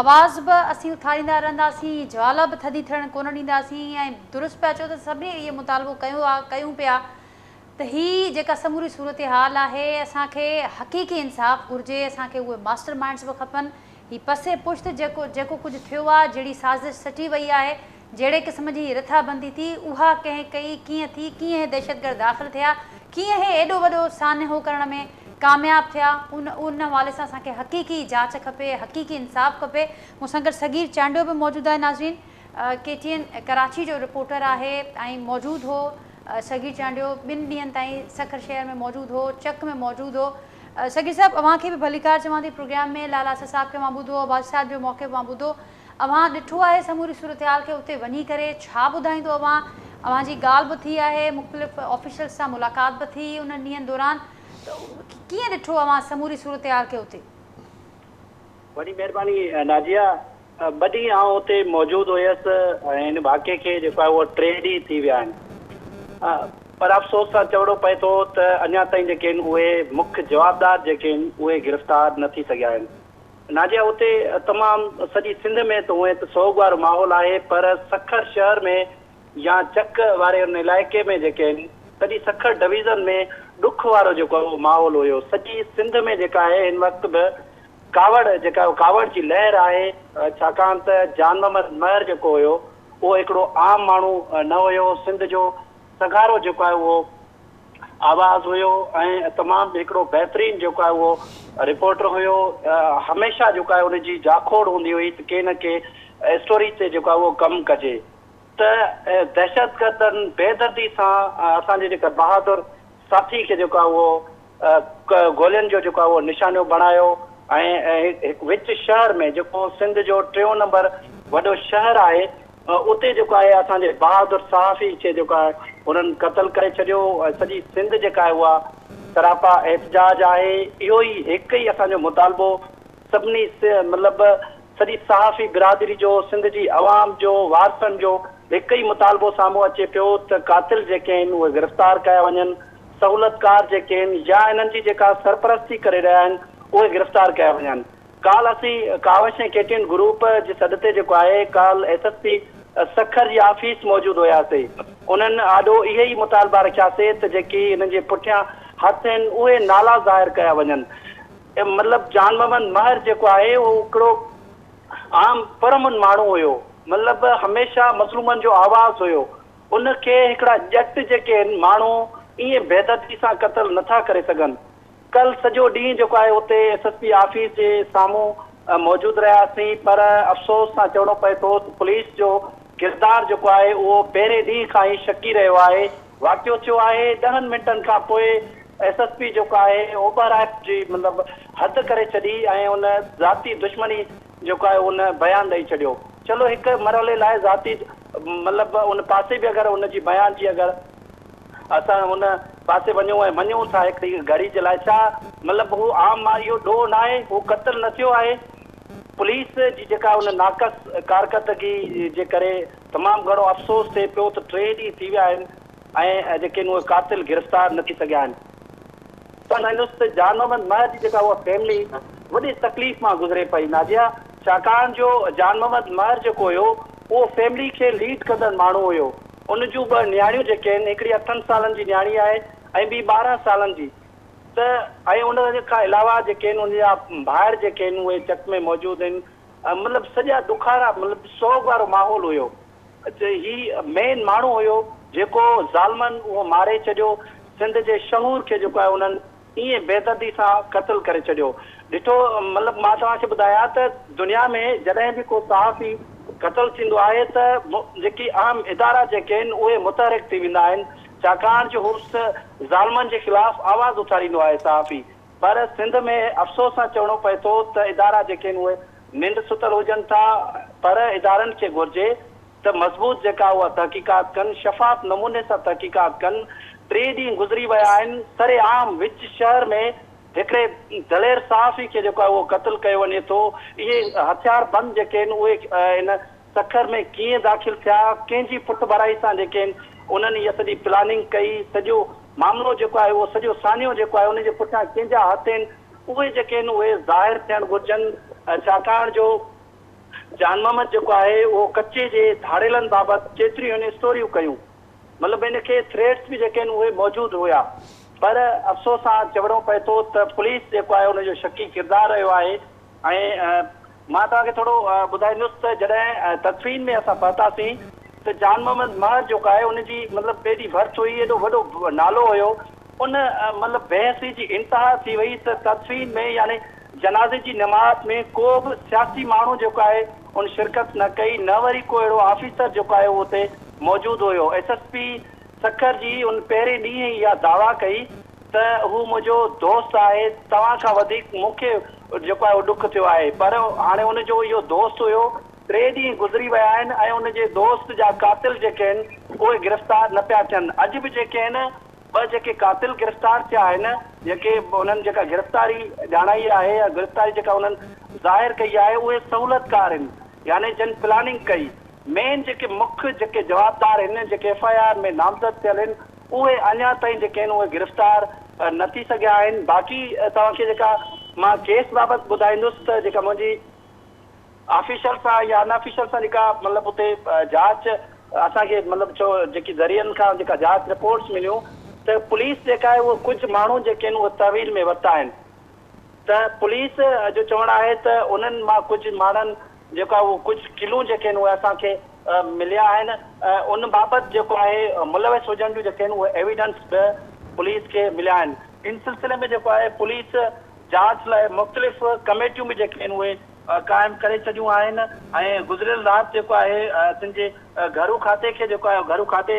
آواز به اسين اٿاريندا رهنداسين هي جوالا به ٿڌي ٿيڻ ڪونه ڏينداسين ۽ درست پيا چئو ته سڀني اهي مطالبو ڪيو آ ڪيون پيا ته هي جيڪا سموري صورتحال آهي اسان کي حقيقي انصاف گهرجي اسان کي اهي ماسٽر مائنڊس به کپن هي پس پشت جيڪو جيڪو ڪجهه ٿيو آ جهڙي سازش سٽي وئي آهي جهڙي قسم جي هي رٿابندي ٿي اها ڪنهن ڪئي ڪيئن ٿي ڪيئن هي دهشتگرد داخل ٿيا ڪيئن هي ايڏو وڏو سانحو ڪرڻ ۾ ڪامياب ٿيا ان ان حوالي سان اسان کي حقيقي جاچ کپي حقيقي انصاف کپي مون سان گڏ صغير چانڊيو به موجود آهي ناظرين ڪي ٽي اين ڪراچي جو رپورٽر آهي ۽ موجود هو صغير چانڊيو ٻن ڏينهن تائين سکر شهر ۾ موجود هو، چڪ ۾ موجود هو. صغير صاحب اوهان کي به ڀليڪار چوان ٿي پروگرام ۾ لالا اسد صاحب کي اوهان ٻڌو، عباسي صاحب جو موقف اوهان ٻڌو، اوهان ڏٺو آهي سموري صورتحال کي اتي وڃي ڪري ڇا ٻڌائيندو اوهان، اوهان جي ڳالهه به ٿي آهي، مختلف آفيشلز سان ملاقات به ٿي انهن ڏينهن دوران ته ڪيئن ڏٺو اوهان سموري صورتحال کي اتي؟ وڏي مهرباني نازيه. ٻه ڏينهن آئون اتي موجود هيس ۽ ان واقعي کي جيڪو آهي اهو ٽي ڏينهن ٿي ويا آهن پر افسوس سان چوڻو پئي ٿو ته اڃا تائين جيڪي آهن اهي مک جوابدار جيڪي آهن اهي گرفتار نه ٿي سگهيا آهن. نازيه اتي تمام سڄي سنڌ ۾ ته هونئن ته سوڳ وارو ماحول آهي پر سکر شهر ۾ يا چڪ واري ان علائقي ۾ جيڪي آهن سڄي سکر ڊويزن ۾ ڏک وارو جيڪو آهي اهو ماحول هيو سڄي سنڌ ۾ جيڪا آهي هن وقت به ڪاوڙ جيڪا آهي ڪاوڙ جي لهر آهي ڇاڪاڻ ته جان محمد مهر جيڪو هيو اهو هڪڙو عام ماڻهو نه هيو سنڌ جو سگهارو جيڪو آهي اهو آواز هيو ۽ تمام هڪڙو بهترين جيڪو آهي اهو رپورٽر هيو هميشه جيڪو آهي ان جي جاکوڙ هوندي هئي ته ڪي نه ڪي اسٽوري تي جيڪو آهي اهو ڪم ڪجي ته دهشتگردن بيدردي سان اسان جي جيڪا بهادر ساٿي کي جيڪو آهي اهو گولين جو جيڪو آهي اهو نشانو بڻايو ۽ هڪ وچ شهر ۾ جيڪو سنڌ جو ٽيون نمبر وڏو شهر آهي اتي جيڪو آهي اسان جي بهادر صحافي کي جيڪو آهي انهن قتل ڪري ڇڏيو ۽ سڄي سنڌ جيڪا آهي اها سراپا احتجاج آهي اهو ئي هڪ ئي اسان جو مطالبو سڀني مطلب سڄي صحافي برادري جو، سنڌ جي عوام جو، وارثن جو هڪ ئي مطالبو سامهون اچي پيو ته قاتل جيڪي آهن اهي گرفتار ڪيا وڃن، سهولتڪار جيڪي آهن يا انهن جي جيڪا سرپرستي ڪري رهيا آهن اهي گرفتار ڪيا وڃن. ڪالهه اسين ڪاوش ۽ ڪي ٽي اين گروپ جي سڏ تي جيڪو آهي ڪالهه ايس ايس پي سکر جي آفيس موجود هياسي انهن آڏو اهي ئي مطالبا رکياسي ته جيڪي انهن جي پٺيان هٿ آهن اهي نالا ظاهر ڪيا وڃن. مطلب جان محمد مهر جيڪو آهي اهو هڪڙو عام پرامن ماڻهو هيو مطلب هميشه مظلومن جو آواز هيو ان کي هڪڙا ڄٽ جيڪي آهن ماڻهو ائين بيدردي سان قتل نٿا ڪري سگهن. ڪلهه سڄو ڏينهن جيڪو آهي اتي ايس ايس پي آفيس جي سامهون موجود رهياسين پر افسوس سان چوڻو پئي ٿو ته پوليس جو ڪردار جيڪو آهي اهو پهرين ڏينهن کان ئي شڪي رهيو آهي. واقعو ٿيو آهي ڏهن منٽن کان پوء ايس ايس پي جيڪو آهي اوڀرائپ جي مطلب حد ڪري ڇڏي ۽ ان ذاتي دشمني جيڪو آهي ان بيان ڏئي ڇڏيو. چلو هڪ مرحلي لاء ذاتي مطلب ان پاسي به اگر ان جي بيان جي اگر اسان ان پاسي وڃون ۽ مڃون ٿا هڪڙي گهڙي جي لاء ڇا مطلب هو عام مان اهو ڏوهه ناهي هو قتل نه ٿيو آهي پوليس جي جيڪا ان ناقص ڪارڪردگي جي ڪري تمام گهڻو افسوس ٿئي پيو ته ٽي ڏينهن ٿي ويا آهن ۽ جيڪي اهي قاتل گرفتار نه ٿي سگهيا آهن. ٻڌائيندس ته جان محمد مهر جي جيڪا اها فيملي وڏي تڪليف مان گذري پئي ناديه ڇاڪاڻ جو جان محمد مهر جيڪو هيو اهو فيملي کي ليڊ ڪندڙ ماڻهو هيو ان جون ٻه نياڻيون جيڪي آهن هڪڙي اٺن سالن جي نياڻي آهي ۽ ٻي 12 سالن جي ته ۽ ان کان علاوه جيڪي آهن ان جا ڀائر جيڪي آهن اهي چڪ ۾ موجود آهن مطلب سڄا ڏکارا مطلب سوڳ وارو ماحول هيو هي مين ماڻهو هيو جيڪو ظالمن اهو ماري ڇڏيو سنڌ جي شعور کي جيڪو آهي انهن ائين بيدردي سان قتل ڪري ڇڏيو. ڏٺو مطلب مان توهان کي ٻڌايان ته دنيا ۾ جڏهن به ڪو صحافي قتل ٿيندو آهي ته جيڪي اهم ادارا جيڪي آهن اهي متحرڪ ٿي ويندا آهن ڇاڪاڻ جو هو ظالمن جي خلاف آواز اٿاريندو آهي صحافي پر سنڌ ۾ افسوس سان چوڻو پئي ٿو ته ادارا جيڪي آهن اهي ننڊ ستل هجن ٿا پر ادارن کي گهرجي ته مضبوط جيڪا اها تحقيقات ڪن، شفاف نموني سان تحقيقات ڪن، ٽي ڏينهن گذري ويا آهن، سر عام وچ شهر ۾ هڪڙي دلير صحافي کي جيڪو آهي اهو قتل ڪيو وڃي ٿو، اهي هٿيار بند جيڪي آهن اهي ان سکر ۾ ڪيئن داخل ٿيا، ڪنهن جي پٺڀرائي سان جيڪي آهن انهن اها سڄي پلاننگ ڪئي، سڄو معاملو جيڪو آهي اهو سڄو سانحو جيڪو آهي ان جي پٺيان ڪنهن جا هٿ آهن، اهي جيڪي آهن اهي ظاهر ٿيڻ گهرجن، ڇاڪاڻ جو جان محمد جيڪو آهي اهو ڪچي جي ڌاڙيلن بابت ڪيتريون هن اسٽوريون ڪيون مطلب هن کي ٿريٽس به جيڪي آهن اهي موجود هيا پر افسوس سان چوڻو پئي ٿو ته پوليس جيڪو آهي ان جو شڪي ڪردار رهيو آهي ۽ مان توهان کي ٿورو ٻڌائيندس ته جڏهن تدفين ۾ اسان پهتاسين ته جان محمد مهر جيڪو آهي ان جي مطلب ايڏي ڀرت هئي ايڏو وڏو نالو هيو ان مطلب بيحسي جي انتها ٿي وئي ته تدفين ۾ يعني جنازي جي نماز ۾ ڪو به سياسي ماڻهو جيڪو آهي ان شرڪت نه ڪئي نه وري ڪو اهڙو آفيسر جيڪو آهي اهو اتي موجود هيو. ايس ايس پي سکر جي ان پهرين ڏينهن ئي اها دعويٰ ڪئي ته هو منهنجو دوست آهي توهان کان وڌيڪ مون کي جيڪو آهي اهو ڏک ٿيو آهي پر هاڻي ان جو اهو دوست هيو ٽي ڏينهن گذري ويا آهن ۽ ان جي دوست جا قاتل جيڪي آهن اهي گرفتار نه پيا ٿين اڄ به جيڪي آهن ٻه جيڪي قاتل گرفتار ٿيا آهن، جيڪي انهن جيڪا گرفتاري ڄاڻائي آهي يا گرفتاري جيڪا انهن ظاهر ڪئي آهي اهي سهولتڪار آهن يعني جن پلاننگ ڪئي، مين جيڪي مک جيڪي جوابدار آهن جيڪي ايف I R ۾ نامزد ٿيل آهن اهي اڃا تائين جيڪي آهن اهي گرفتار نه ٿي سگهيا آهن باقي توهان کي جيڪا مان ڪيس بابت ٻڌائيندس ته جيڪا منهنجي آفيشل سان يا ان آفيشل سان جيڪا مطلب اتي جاچ اسان کي مطلب ڇو جيڪي ذريعن کان جيڪا جاچ رپورٽس مليون ته پوليس جيڪا آهي اهو ڪجهه ماڻهو جيڪي آهن اهي تحويل ۾ ورتا آهن ته پوليس جو چوڻ آهي ته انهن مان ڪجهه ماڻهن جيڪو آهي اهو ڪجهه ڪلو جيڪي آهن اهي اسان کي مليا آهن ان بابت جيڪو آهي ملوث هجڻ جون جيڪي آهن اهي ايويڊنس به پوليس کي مليا آهن ان سلسلي ۾ جيڪو آهي پوليس جاچ لاء مختلف ڪميٽيون به جيڪي آهن اهي قائم ڪري ڇڏيون آهن ۽ گذريل رات جيڪو آهي سنڌ جي گهرو کاتي کي جيڪو آهي گهرو کاتي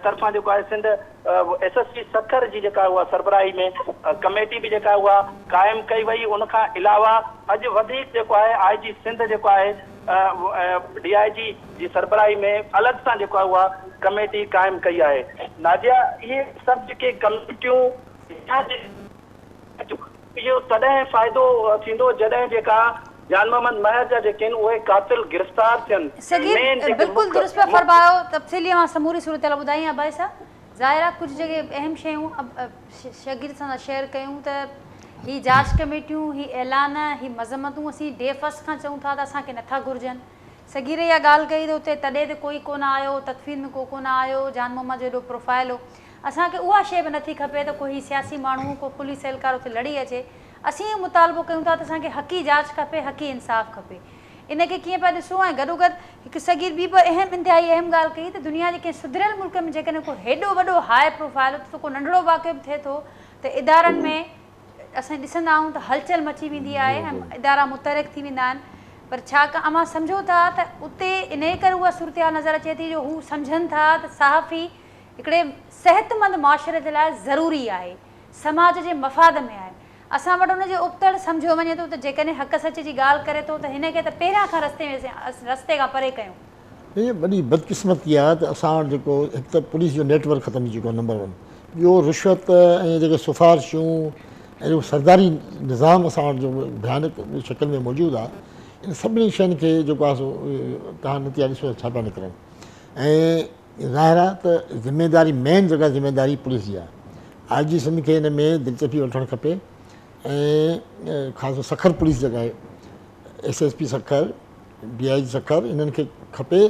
طرفان جيڪو آهي Sindh S S P Sukkur جي جيڪا اها سربراهي ۾ ڪميٽي به جيڪا اها قائم ڪئي وئي ان کان علاوه اڄ وڌيڪ جيڪو آهي آء جي سنڌ جيڪو آهي ڊي I جي جي سربراهي ۾ الڳ سان جيڪو آهي اها ڪميٽي قائم ڪئي آهي ناديه اهي سڀ جيڪي ڪميٽيون اهو تڏهن فائدو ٿيندو جڏهن جيڪا جان محمد مهر جا جيڪي آهن اهي قاتل گرفتار ٿين. صغير مين جيڪي بلڪل مک درست پيا مک. فرمايو تفصيلي اوهان سموري صورتحال ٻڌائي ابائي صاحب ظاهر آهي ڪجهه جيڪي اهم شيون شگير سان شيئر ڪيون ته هي جاچ ڪميٽيون هي اعلان هي مذمتون اسين ڊي فرسٽ کان چئون ٿا ته اسان کي نٿا گهرجن صغير اها ڳالهه ڪئي ته اتي تڏي تي ڪوئي ڪونه آيو تدفين ۾ ڪو ڪونه آيو جان محمد جو ايڏو پروفائل هو اسان کي اها شيء به نٿي کپي ته ڪو هي سياسي ماڻهو، ڪو پوليس اهلڪار اتي لڙي اچي. اسين اهو مطالبو ڪيون ٿا ته اسان کي حقي جاچ کپي، حقي انصاف کپي. ان کي ڪيئن پيا ڏسو ۽ گڏوگڏ هڪ صغير ٻي به اهم انتهائي اهم ڳالهه ڪئي ته دنيا جي ڪنهن سڌريل ملڪ ۾ جيڪڏهن ڪو هيڏو وڏو هاء پروفائل اتي ته ڪو ننڍڙو واقعو به ٿئي ٿو ته ادارن ۾ اسان ڏسندا آهيون ته هلچل مچي ويندي آهي ۽ ادارا متحرڪ ٿي ويندا آهن پر ڇا اوهان سمجهو ٿا ته اتي انهي ڪري اها صورتحال نظر اچي ٿي جو هو سمجهن ٿا ته صحافي هڪڙي صحتمند معاشري جي لاء ضروري آهي سماج جي مفاد ۾ آهي اسان وٽ ان جي ابتڙ سمجهيو وڃي ٿو ته جيڪڏهن حق سچ جي ڳالهه ڪري ٿو ته هن کي ته پهريان کان رستي ۾ رستي کان پري ڪيون. هي وڏي بدقسمتي آهي ته اسان وٽ جيڪو هڪ ته پوليس جو نيٽ ورڪ ختم ٿي چڪو آهي نمبر ون ٻيو رشوت ۽ جيڪي سفارشون ۽ جيڪو سرداري نظام اسان وٽ جو ڀيانڪ شڪل ۾ موجود آهي ان سڀني شين کي جيڪو آهي سو توهان نتيجا ڏسو ڇا پيا نڪرن ۽ ظاهر آهي ته ذميداري مين جيڪا ذميداري پوليس جي آهي آء جي سنڌ کي ان ۾ دلچسپي وٺڻ کپي ۽ خاص طور سکر پوليس جيڪا آهي S S P Sukkur D I G Sukkur انهن کي کپي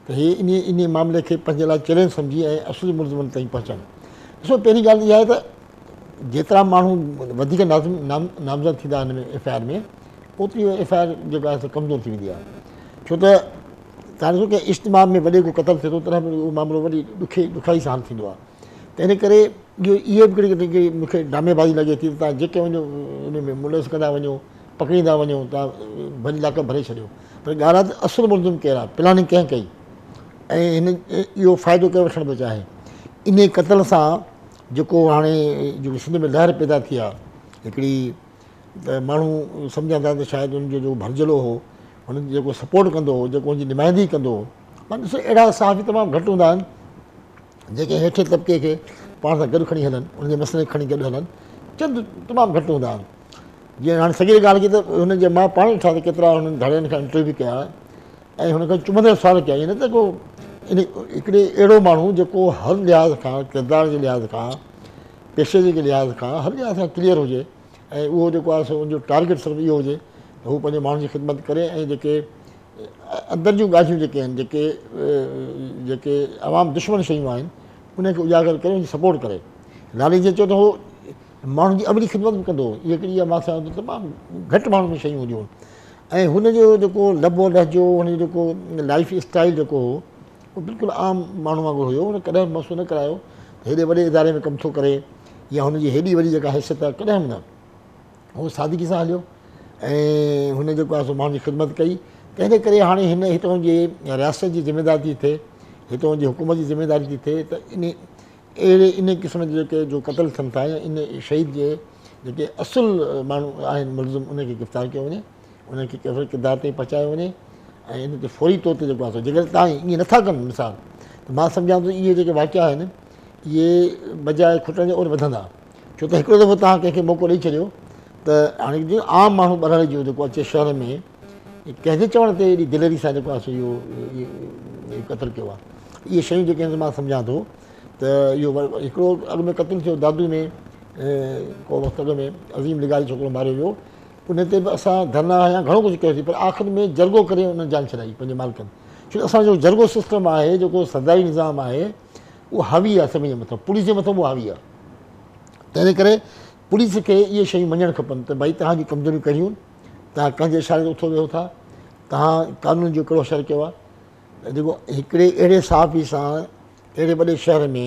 ته هي ان ان معاملي کي پنهنجي لاء چئلينج سمجهي ۽ اصلي ملزمن تائين پهچن ڏسو پهرين ڳالهه اها آهي ته جيترا ماڻهو وڌيڪ نامزد ٿيندا هن ۾ ايف I R ۾ اوتري ايف I R جيڪا آهي ڪمزور ٿي ويندي آهي ڇو ته توهان ڏسو ڪنهن اجتماع ۾ وڏي ڪو قتل ٿئي ٿو تڏهن به اهو معاملو وڏي ڏکي ڏکيائي سان حل ٿيندو آهي تنهن ڪري اهو اهي به هڪڙي هڪڙي مون کي ڊرامي بازي لڳي ٿي ته توهان جيڪي وڃو ان ۾ ملوث ڪندا وڃو پڪڙيندا وڃو توهان ڀلي لاڪ ڀري ڇڏيو پر ڳالهه آهي ته اصل ملزم ڪير آهي پلاننگ ڪنهن ڪئي ۽ هن اهو فائدو ڪير وٺڻ پيو چاهي ان قتل سان جيڪو هاڻي جيڪو سنڌ ۾ لهر پيدا ٿي آهي هڪڙي ته ماڻهو سمجهن ٿا ته شايد ان جو جيڪو ڀرجهلو هو، هن جي جيڪو سپورٽ ڪندو هو، جيڪو هن جي نمائندگي ڪندو هو. مان ڏسو اهڙا صحافي تمام گهٽ هوندا آهن جيڪي هيٺين طبقي کي پاڻ سان گڏ کڻي هلن، ان جي مسئلن کي کڻي گڏ هلن، چند تمام گهٽ هوندا آهن. جيئن هاڻي سڳي ڳالهه ڪئي ته هن جي مان پاڻ ڏٺا ته ڪيترا هنن ڌڙين کان انٽرويو ڪيا ۽ هن کان چمندڙ سوال ڪيا، ائين نه ته ڪو ان هڪڙي اهڙو ماڻهو جيڪو هر لحاظ کان ڪردار جي لحاظ کان پيشي جي لحاظ کان هر لحاظ کان ڪليئر هجي ۽ اهو جيڪو آهي سو ان جو ٽارگيٽ صرف اهو هجي ته هو پنهنجي ماڻهن جي خدمت ڪري ۽ جيڪي اندر جون ڳالهيون جيڪي آهن جيڪي جيڪي عوام دشمن شيون آهن ان کي اجاگر ڪري ان جي سپورٽ ڪري لالي جي چيو ته هو ماڻهن جي عملي خدمت به ڪندو هو اها هڪڙي اها مان سمجهان ٿو تمام گهٽ ماڻهن ۾ شيون هونديون آهن ۽ هن جو جيڪو لب و لهجو هن جو جيڪو لائف اسٽائل جيڪو هو هو بلڪل عام ماڻهو وانگر هيو هن ڪڏهن به محسوس نه ڪرايو ته هيڏي وڏي اداري ۾ ڪم ٿو ڪري يا هن جي هيڏي وڏي جيڪا حيثيت آهي ڪڏهن به نه هو سادگي سان هليو ۽ هن جيڪو آهي سو ماڻهن جي خدمت ڪئي تنهن جي ڪري هاڻي هن هتان جي رياست جي ذميداري ٿي ٿئي هتان جي حڪومت جي ذميداري ٿي ٿئي ته ان اهڙي ان قسم جي جيڪي جو قتل ٿين ٿا يا ان شهيد جي جيڪي اصل ماڻهو آهن ملزم ان کي گرفتار ڪيو وڃي انهن کي ڪيفر ڪردار تائين پهچايو وڃي ۽ ان تي فوري طور تي جيڪو آهي سو جيڪڏهن توهان ائين نٿا ڪن مثال ته مان سمجهان ٿو اهي جيڪي واقعا آهن اهي بجاء کٽڻ جي اور وڌندا ڇو ته هڪڙو دفعو توهان ڪنهن کي موقعو ڏئي ڇڏيو ته هاڻي جيئن عام ماڻهو ٻهراڙي جو جيڪو اچي شهر ۾ ڪنهن جي چوڻ تي ايڏي دليري سان جيڪو آهي سو اهو قتل ڪيو آهي اهي شيون جيڪي آهن مان سمجهان ٿو ته اهو هڪڙو اڳ ۾ قتل ٿيو دادو ۾ ڪو وقت اڳ ۾ عظيم لغاري ڇوڪرو ماريو ويو ان تي به اسان ڌرڻا هنيا گهڻو ڪجهه ڪيوسين پر آخر ۾ جرڳو ڪري انهن جان ڇڏائي پنهنجي مالڪن ڇو ته اسان جو جرڳو سسٽم آهي جيڪو سرداري نظام آهي اهو حاوي آهي سڀني جي مٿان پوليس جي مٿان به حاوي آهي تنهن ڪري پوليس کي اهي شيون مڃڻ کپن ته ڀائي توهان جون ڪمزوريون ڪهڙيون توهان ڪنهن جي اشاري تي اٿو ويهو ٿا توهان قانون جو ڪهڙو اشارو ڪيو آهي جيڪو هڪڙي اهڙي صحافي سان اهڙي وڏي شهر ۾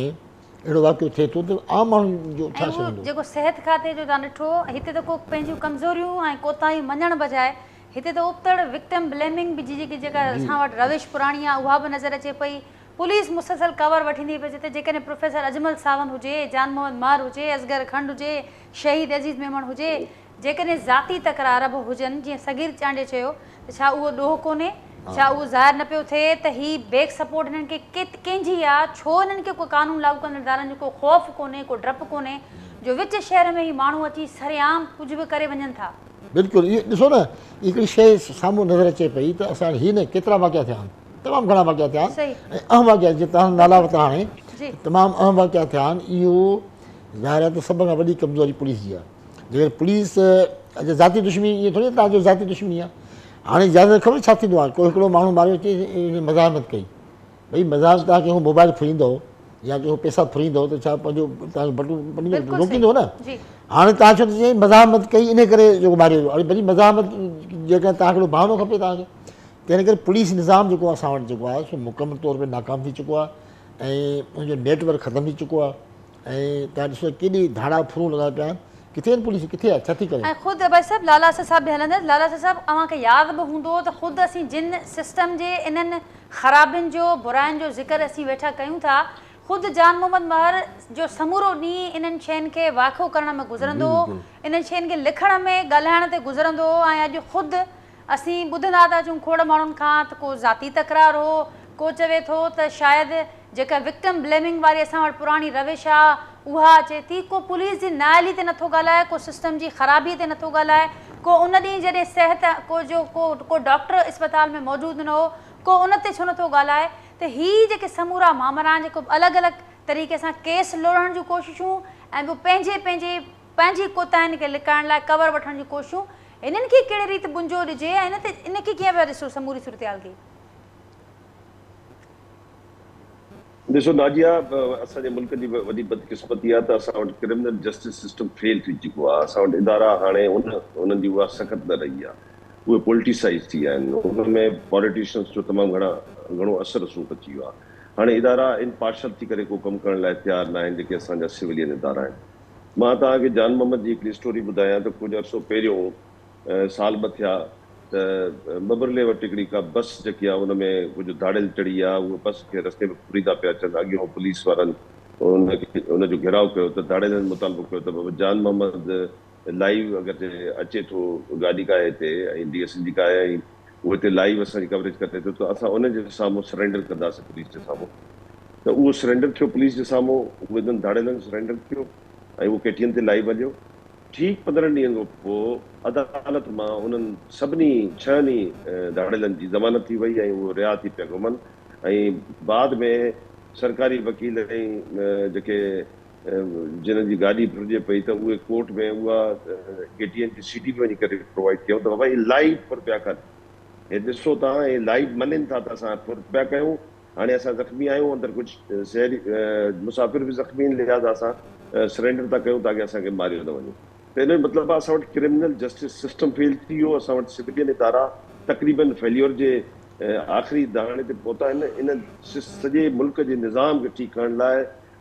اهڙو واقعو ٿئي ٿو ته عام ماڻهن جو ڇا ۽ اهو ٿيندو؟ جيڪو صحت کاتي جو توهان ڏٺو هتي ته ڪو پنهنجون ڪمزوريون ۽ ڪوتاهيون مڃڻ بجاء هتي ته ابتڙ وڪٽم بليمنگ به جي جيڪي جيڪا اسان وٽ روش پراڻي آهي اها به نظر اچي پئي پوليس مسلسل ڪور وٺيندي پئي اچي ته جيڪڏهن پروفيسر اجمل ساوند هجي جان محمد مهر هجي اصغر کنڊ هجي شهيد عزيز ميمڻ هجي جيڪڏهن ذاتي تڪرار به هجن جيئن صغير چانڊيي چيو ته ڇا اهو ڏوهه ڪونهي؟ ڇا اهو ظاهر نه پيو ٿئي ته هي بيڪ سپورٽ هنن کي ڪنهن جي آ؟ ڇو هنن کي ڪو قانون لاڳو ڪندڙ ادارن جو ڪو خوف ڪونهي ڪو ڊپ ڪونهي جو وچ شهر ۾ هي ماڻهو اچي سرعام ڪجهه به ڪري وڃن ٿا؟ بلڪل اهو ڏسو نه هڪڙي شيء سامهون نظر اچي پئي ته اسان هي نه ڪيترا واقعا ٿيا آهن تمام گهڻا واقعا ٿيا آهن ۽ اهم واقعا جيئن توهان نالا ورتا هاڻي تمام اهم واقعا ٿيا آهن اهو ظاهر آهي ته سڀ کان وڏي ڪمزوري پوليس جي آهي جيڪڏهن پوليس اچا ذاتي دشمني ائين ٿوري توهان جو ذاتي دشمني آهي هاڻي زياده خبر ڇا ٿيندو آهي ڪو هڪڙو ماڻهو ماريو اچي ان مزاحمت ڪئي ڀئي مزاحمت توهان ڪنهن موبائل ڦريندو يا ڪنهن پئسا ڦريندو ته ڇا پنهنجو توهان جو بٽون پنهنجو روڪيندو نه هاڻي توهان ڇو چئي مزاحمت ڪئي ان ڪري جيڪو ماريو ويو ڀلي مزاحمت جيڪڏهن توهان کي بهانو کپي توهان کي تنهن ڪري پوليس نظام جيڪو اسان وٽ جيڪو آهي سو مڪمل طور تي ناڪام ٿي چڪو آهي ۽ ان جو نيٽ ورڪ ختم ٿي چڪو آهي ۽ توهان ڏسو ڪيڏي ڌاڙا ڦرون لڳا پيا آهن ڪٿي آهن پوليس ڪٿي آهي ڇا ٿي ڪري. ۽ خود ڀائي صاحب لالا اسد صاحب ڏي هلندس لالا اسد صاحب اوهان کي ياد به هوندو ته خود اسين جن سسٽم جي انهن خرابين جو براين جو ذڪر اسين ويٺا ڪيون ٿا خود جان محمد مهر جو سمورو ڏينهن انهن شين کي واکو ڪرڻ ۾ گذرندو هو انهن شين کي لکڻ ۾ ڳالهائڻ تي گذرندو هو ۽ اڄ خود اسين ٻڌندا ٿا اچون کوڙ ماڻهن کان ته ڪو ذاتي تڪرار هو، ڪو چوي ٿو ته شايد جيڪا وڪٽم بليمنگ واري اسان وٽ پراڻي روش آ اها اچي ٿي، ڪو پوليس جي نااهلي تي نٿو ڳالهائي، ڪو سسٽم جي خرابي تي نٿو ڳالهائي، ڪو ان ڏينهن جڏهن صحت ڪو جو ڪو ڪو ڊاڪٽر اسپتال ۾ موجود نه هو ڪو ان تي ڇو نٿو ڳالهائي ته هي جيڪي سمورا مامرا آهن جيڪو الڳ الڳ طريقي سان ڪيس لوڙهڻ جون ڪوششون ۽ ٻيو پنهنجي پنهنجي پنهنجي ڪوتاهين کي لڪائڻ لاء ڪور وٺڻ جون ڪوششون هنن کي ڪهڙي ريت ٻنجو ڏجي ۽ ان تي ان کي ڪيئن پيا ڏسو سموري صورتحال کي؟ ڏسو ناجيه اسان جي ملڪ جي وڏي بدقسمتي آهي ته اسان وٽ ڪرمنل جسٽس سسٽم فيل ٿي چڪو آهي اسان وٽ ادارا هاڻي ان انهن جي اها سخت نه رهي آهي اهي پولٽيسائز ٿي ويا آهن ان ۾ پاليٽيشنس جو تمام گهڻا گهڻو اثر رسوخ اچي ويو آهي هاڻي ادارا امپارشل ٿي ڪري ڪو ڪم ڪرڻ لاء تيار نه آهن جيڪي اسان جا سولين ادارا آهن مان توهان کي جان محمد جي هڪڙي اسٽوري ٻڌايان ته ڪجهه عرصو پهريون سال ٻه ٿيا ته ٻٻرلي وٽ هڪڙي ڪا بس جيڪي آهي ان ۾ ڪجهه ڌاڙيل چڙهي ويا اهي بس کي رستي ۾ ڦريندا پيا اچن اڳيون پوليس وارن ان کي ان جو گهيراء ڪيو ته ڌاڙيلن مطالبو ڪيو ته بابا جان محمد لائيو اگر جي اچي ٿو گاڏي ڪاهي هتي ۽ ڊي ايس اين جي ڪاهي ۽ اهو هتي لائيو اسان جي ڪوريج ڪري ٿو ته اسان ان جي سامهون سرينڊر ڪنداسين پوليس جي سامهون ته اهو سرينڊر ٿيو پوليس جي سامهون اهي انهن ڌاڙيلن سرينڊر ٿيو ۽ اهو ڪي ٽي اين تي لائيو هليو. ٺيڪ 15 ڏينهن کان پوء عدالت مان انهن سڀني ڇهن ئي ڌاڙيلن جي ضمانت ٿي وئي ۽ اهي رها ٿي پيا گهمن ۽ بعد ۾ سرڪاري وڪيل ۽ جيڪي جنھن جي گاڏي ڦرجي پئي ته اهي ڪورٽ ۾ اها ڪي ٽي اين جي سي ڊي به وڃي ڪري پرووائيڊ ڪيائون ته بابا هي لائيو ڦر پيا ڪن هي ڏسو توهان هي لائيو مڃين ٿا ته اسان ڦر پيا ڪيون هاڻي اسان زخمي آهيون، اندر ڪجهه شهري مسافر به زخمي آهن، لهذا اسان سرينڊر ٿا ڪيون تاڪه اسان کي ماريو نه وڃي. ته ان جو مطلب آهي اسان وٽ ڪرمنل جسٽس سسٽم فيل ٿي ويو، اسان وٽ سولين ادارا تقريبن فيليور جي آخري دهاڻي تي پهتا آهن. ان سڄي ملڪ جي نظام کي ٺيڪ ڪرڻ لاء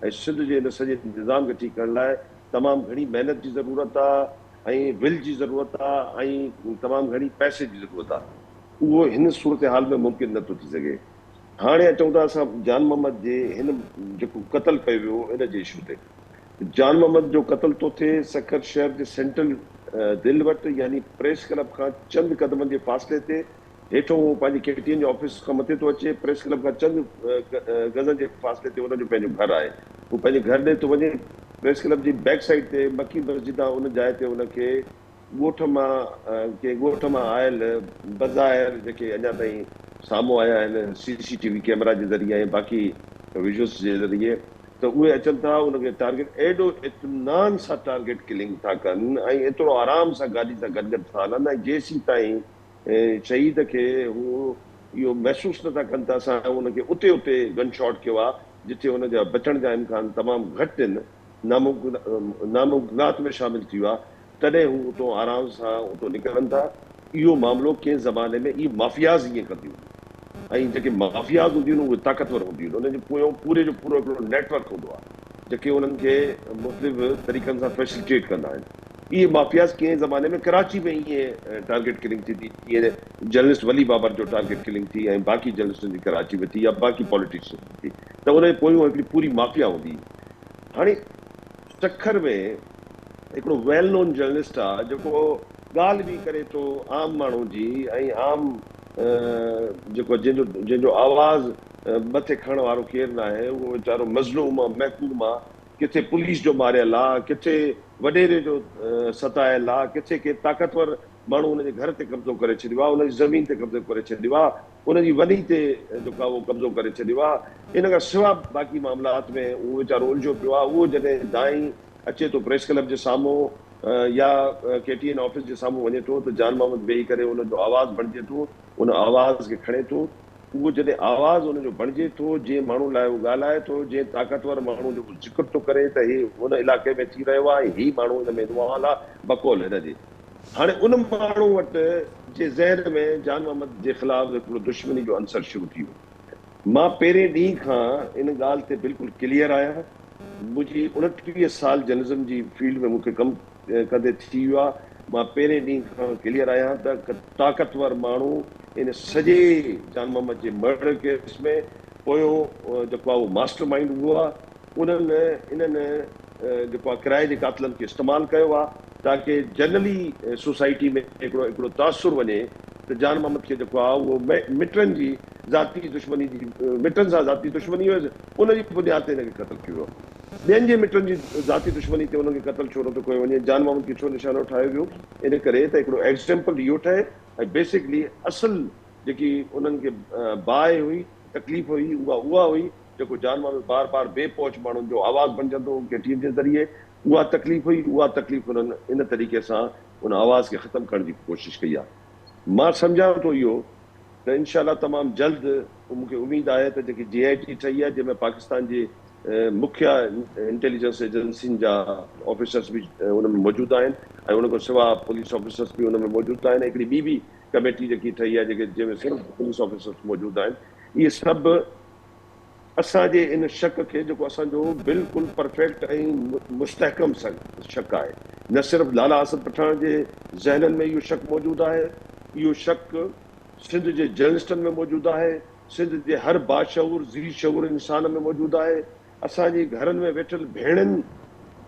۽ سنڌ جي ان سڄي نظام کي ٺيڪ ڪرڻ لاء تمام گهڻي محنت جي ضرورت آهي ۽ ول جي ضرورت آهي ۽ تمام گهڻي پئسي جي ضرورت آهي. اهو هن صورتحال ۾ ممڪن نه ٿو ٿي سگهي. هاڻي اچون ٿا اسان جان محمد جي هن جيڪو قتل ڪيو ويو ان جي اشو تي. جان محمد جو قتل ٿو ٿئي سکر شهر جي سينٽرل دل وٽ يعني پريس ڪلب کان چند قدمن جي فاصلي تي هيٺون هو پنهنجي ڪي ٽي اين جي آفيس کان مٿي ٿو اچي پريس ڪلب کان چند گزن جي فاصلي تي ان جو پنهنجو گهر آهي هو پنهنجي گهر ڏي ٿو وڃي پريس ڪلب جي بيڪ سائيڊ تي مڪي مسجد آهي ان جاء تي ان کي ڳوٺ مان ڪنهن ڳوٺ مان آيل بظاهر جيڪي اڃا تائين سامهون آيا آهن سي سي ٽي وي ڪيمرا جي ذريعي ۽ باقي ويزوئلز جي ذريعي ته اهي اچن ٿا ان کي ٽارگيٽ ايڏو اطمينان سان ٽارگيٽ ڪلنگ ٿا ڪن ۽ ايترو آرام سان گاڏي سان گڏ گڏ ٿا هلن ۽ جيسين تائين شهيد کي هو اهو محسوس نه ٿا ڪن ته اسان ان کي اتي اتي گن شاٽ ڪيو آهي جتي ان جا بچڻ جا امڪان تمام گهٽ آهن ناممڪنات ۾ شامل ٿي ويو آهي تڏهن هو اتو آرام سان اتو نڪرن ٿا. اهو معاملو ڪنهن زماني ۾ اهي مافياز ائين ڪنديون هيون ۽ جيڪي مافياز هونديون آهن اهي طاقتور هونديون آهن انهن جي پويون پوري جو پورو هڪڙو نيٽ ورڪ هوندو آهي جيڪي انهن کي مختلف طريقن سان فيسلٽيٽ ڪندا آهن. اهي مافياز ڪنهن زماني ۾ ڪراچي ۾ ائين ٽارگيٽ ڪلنگ ٿيندي جيئن جرنلسٽ ولي بابر جو ٽارگيٽ ڪلنگ ٿي ۽ باقي جرنلسٽن جي ڪراچي ۾ ٿي يا باقي پاليٽيشنز جي ٿي ته ان جي پويون هڪڙي پوري مافيا هوندي هئي. هاڻي سکر ۾ هڪڙو ويل نون جرنلسٽ آ جيڪو ڳالهه به ڪري ٿو عام ماڻهو جي ۽ عام جيڪو جنهن جو جنهن جو آواز مٿي کڻڻ وارو ڪير ناهي اهو ويچارو مظلوم آ محڪوم آ ڪٿي پوليس جو ماريل آ ڪٿي وڏيري جو ستايل آ ڪٿي ڪي طاقتور ماڻهو ان جي گهر تي قبضو ڪري ڇڏيو آ ان جي زمين تي قبضو ڪري ڇڏيو آ ان جي وني تي جيڪو آ اهو قبضو ڪري ڇڏيو آ ان کان سوا باقي معاملات ۾ اهو ويچارو الجهيو پيو آ اهو جڏهن دانهين اچي ٿو پريس ڪلب جي سامهون يا ڪي ٽي اين آفيس جي سامهون وڃي ٿو ته جان محمد ويهي ڪري ان جو آواز بڻجي ٿو ان آواز کي کڻي ٿو اهو جڏهن آواز ان جو بڻجي ٿو جنهن ماڻهو لاء هو ڳالهائي ٿو جنهن طاقتور ماڻهو جو هو ذڪر ٿو ڪري ته هي ان علائقي ۾ ٿي رهيو آهي ۽ هي ماڻهو ان ۾ انوالو آهي بقول هن جي هاڻي ان ماڻهو وٽ جي ذهن ۾ جان محمد جي خلاف هڪڙو دشمني جو عنصر شروع ٿي ويو. مان پهرين ڏينهن کان ان ڳالهه تي بلڪل ڪليئر آهيان. منهنجي 29 سال جرنلزم جي فيلڊ ۾ مون کي ڪم ڪندي ٿي ويو آهي. مان پهرين ڏينهن کان ڪليئر آهيان ته طاقتور ماڻهو ان سڄي جان محمد جي مرڊر ڪيس ۾ پويون جيڪو آهي اهو ماسٽر مائينڊ اهو آهي. انهن انهن جيڪو آهي ڪرائي جي قاتلن کي استعمال ڪيو آهي تاڪه جنرلي سوسائٽي ۾ هڪڙو هڪڙو تاثر وڃي ته جان محمد کي جيڪو آهي اهو مٽن جي ذاتي دشمني جي مٽن سان ذاتي دشمني هيس ان جي بنياد تي هن کي قتل ڪيو ويو. ٻين جي مٽن جي ذاتي دشمني تي انهن کي قتل ڇو نٿو ڪيو وڃي؟ جان محمد کي ڇو نشانو ٺاهيو ويو؟ ان ڪري ته هڪڙو ايگزيمپل اهو ٺهي ۽ بيسڪلي اصل جيڪي انهن کي باهه هئي، تڪليف هئي اها اها هئي جيڪو جان محمد بار بار بي پهچ ماڻهن جو آواز بڻجندو هو ڪي ٽي اين جي ذريعي اها تڪليف هئي اها تڪليف انهن ان طريقي سان ان آواز کي ختم ڪرڻ جي ڪوشش ڪئي آهي. مان سمجهان ٿو اهو ته انشاء الله تمام جلد مون کي اميد آهي ته جيڪي جي آء ٽي ٺهي آهي جنهن ۾ پاڪستان جي مکيه انٽيليجنس ايجنسين جا آفيسرس به ان ۾ موجود آهن ۽ ان کان سواء پوليس آفيسرس به ان ۾ موجود آهن هڪڙي ٻي به ڪميٽي جيڪي ٺهي آهي جيڪي جنهن ۾ صرف پوليس آفيسرس موجود آهن اهي سڀ اسان جي ان شڪ کي جيڪو اسان جو بلڪل پرفيڪٽ ۽ مستحڪم شڪ آهي نه صرف لالا اسد پٺاڻ جي ذهنن ۾ اهو شڪ موجود آهي اهو شڪ سنڌ جي جرنلسٽن ۾ موجود آهي سنڌ جي هر باشعور ذي شعور انسان ۾ موجود آهي اسان جي گهرن ۾ ويٺل ڀيڻن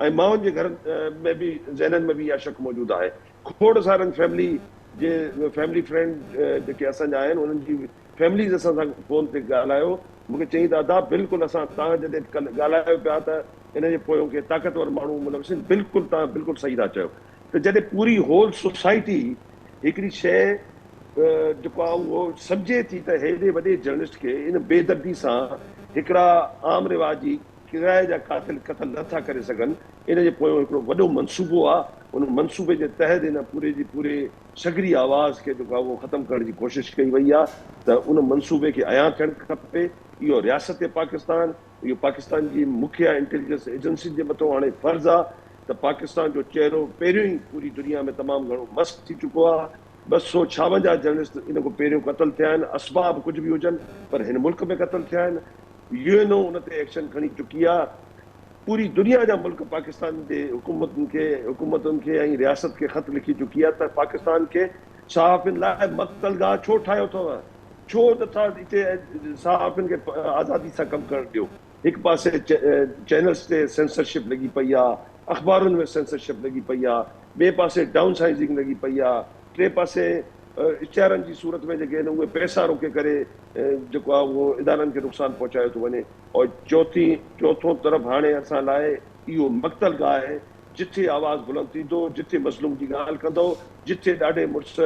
۽ مائن جي گهرن ۾ به ذهنن ۾ به اها شڪ موجود آهي کوڙ سارن فيملي جي فيملي فرينڊ جيڪي اسان جا آهن انهن جي فيمليز اسان سان فون تي ڳالهايو مون کي چيائين ته ادا بلڪل اسان توهان جڏهن ڪلهه ڳالهايو پيا ته ان جي پويون ڪي طاقتور ماڻهو ملوث آهن بلڪل توهان بلڪل صحيح ٿا چئو ته جڏهن پوري هول سوسائٽي هڪڙي شيء جيڪو آهي اهو سمجهي ٿي ته هيڏي وڏي جرنلسٽ کي ان بي دردي سان هڪڙا عام رواجي ڪرائي جا قاتل قتل نه ٿا ڪري سگهن ان جي پويون هڪڙو وڏو منصوبو آهي ان منصوبي جي تحت ان پوري جي پوري سگري آواز کي جيڪو آهي اهو ختم ڪرڻ جي ڪوشش ڪئي وئي آهي ته ان منصوبي کي عيان ٿيڻ کپي. اهو رياست پاڪستان، اهو پاڪستان جي مکيه انٽيليجنس ايجنسين جي مٿو هاڻي فرض آهي ته پاڪستان جو چهرو پهريون ئي پوري دنيا ۾ تمام گهڻو مسخ ٿي چڪو آهي. 256 جرنلسٽ ان کان پهريون قتل ٿيا آهن، اسباب ڪجهه به هجن پر هن ملڪ ۾ قتل ٿيا آهن. يو اين او ان تي ايڪشن کڻي چڪي آهي. پوري دنيا جا ملڪ پاڪستان جي حڪومتن کي حڪومتن کي ۽ رياست کي خط لکي چڪي آهي ته پاڪستان کي صحافين لاء مقتل گاهه ڇو ٺاهيو اٿو؟ ڇو نٿا هتي صحافين کي آزادي سان ڪم ڪرڻ ڏيو؟ هڪ پاسي چينلز تي سينسرشپ لڳي پئي آهي، اخبارن ۾ سينسرشپ لڳي پئي آهي، ٻئي پاسي ڊائون سائيزنگ لڳي پئي آهي، ٽئين پاسي اشتهارن جي صورت ۾ جيڪي آهن اهي پئسا روڪي ڪري جيڪو آهي اهو ادارن کي نقصان پهچايو ٿو وڃي. اور چوٿين چوٿون طرف هاڻي اسان لاء اهو مقتل گاهه آهي، جٿي آواز بلند ٿيندو، جٿي مظلوم جي ڳالهه ڪندؤ، جٿي ڏاڍي مڙس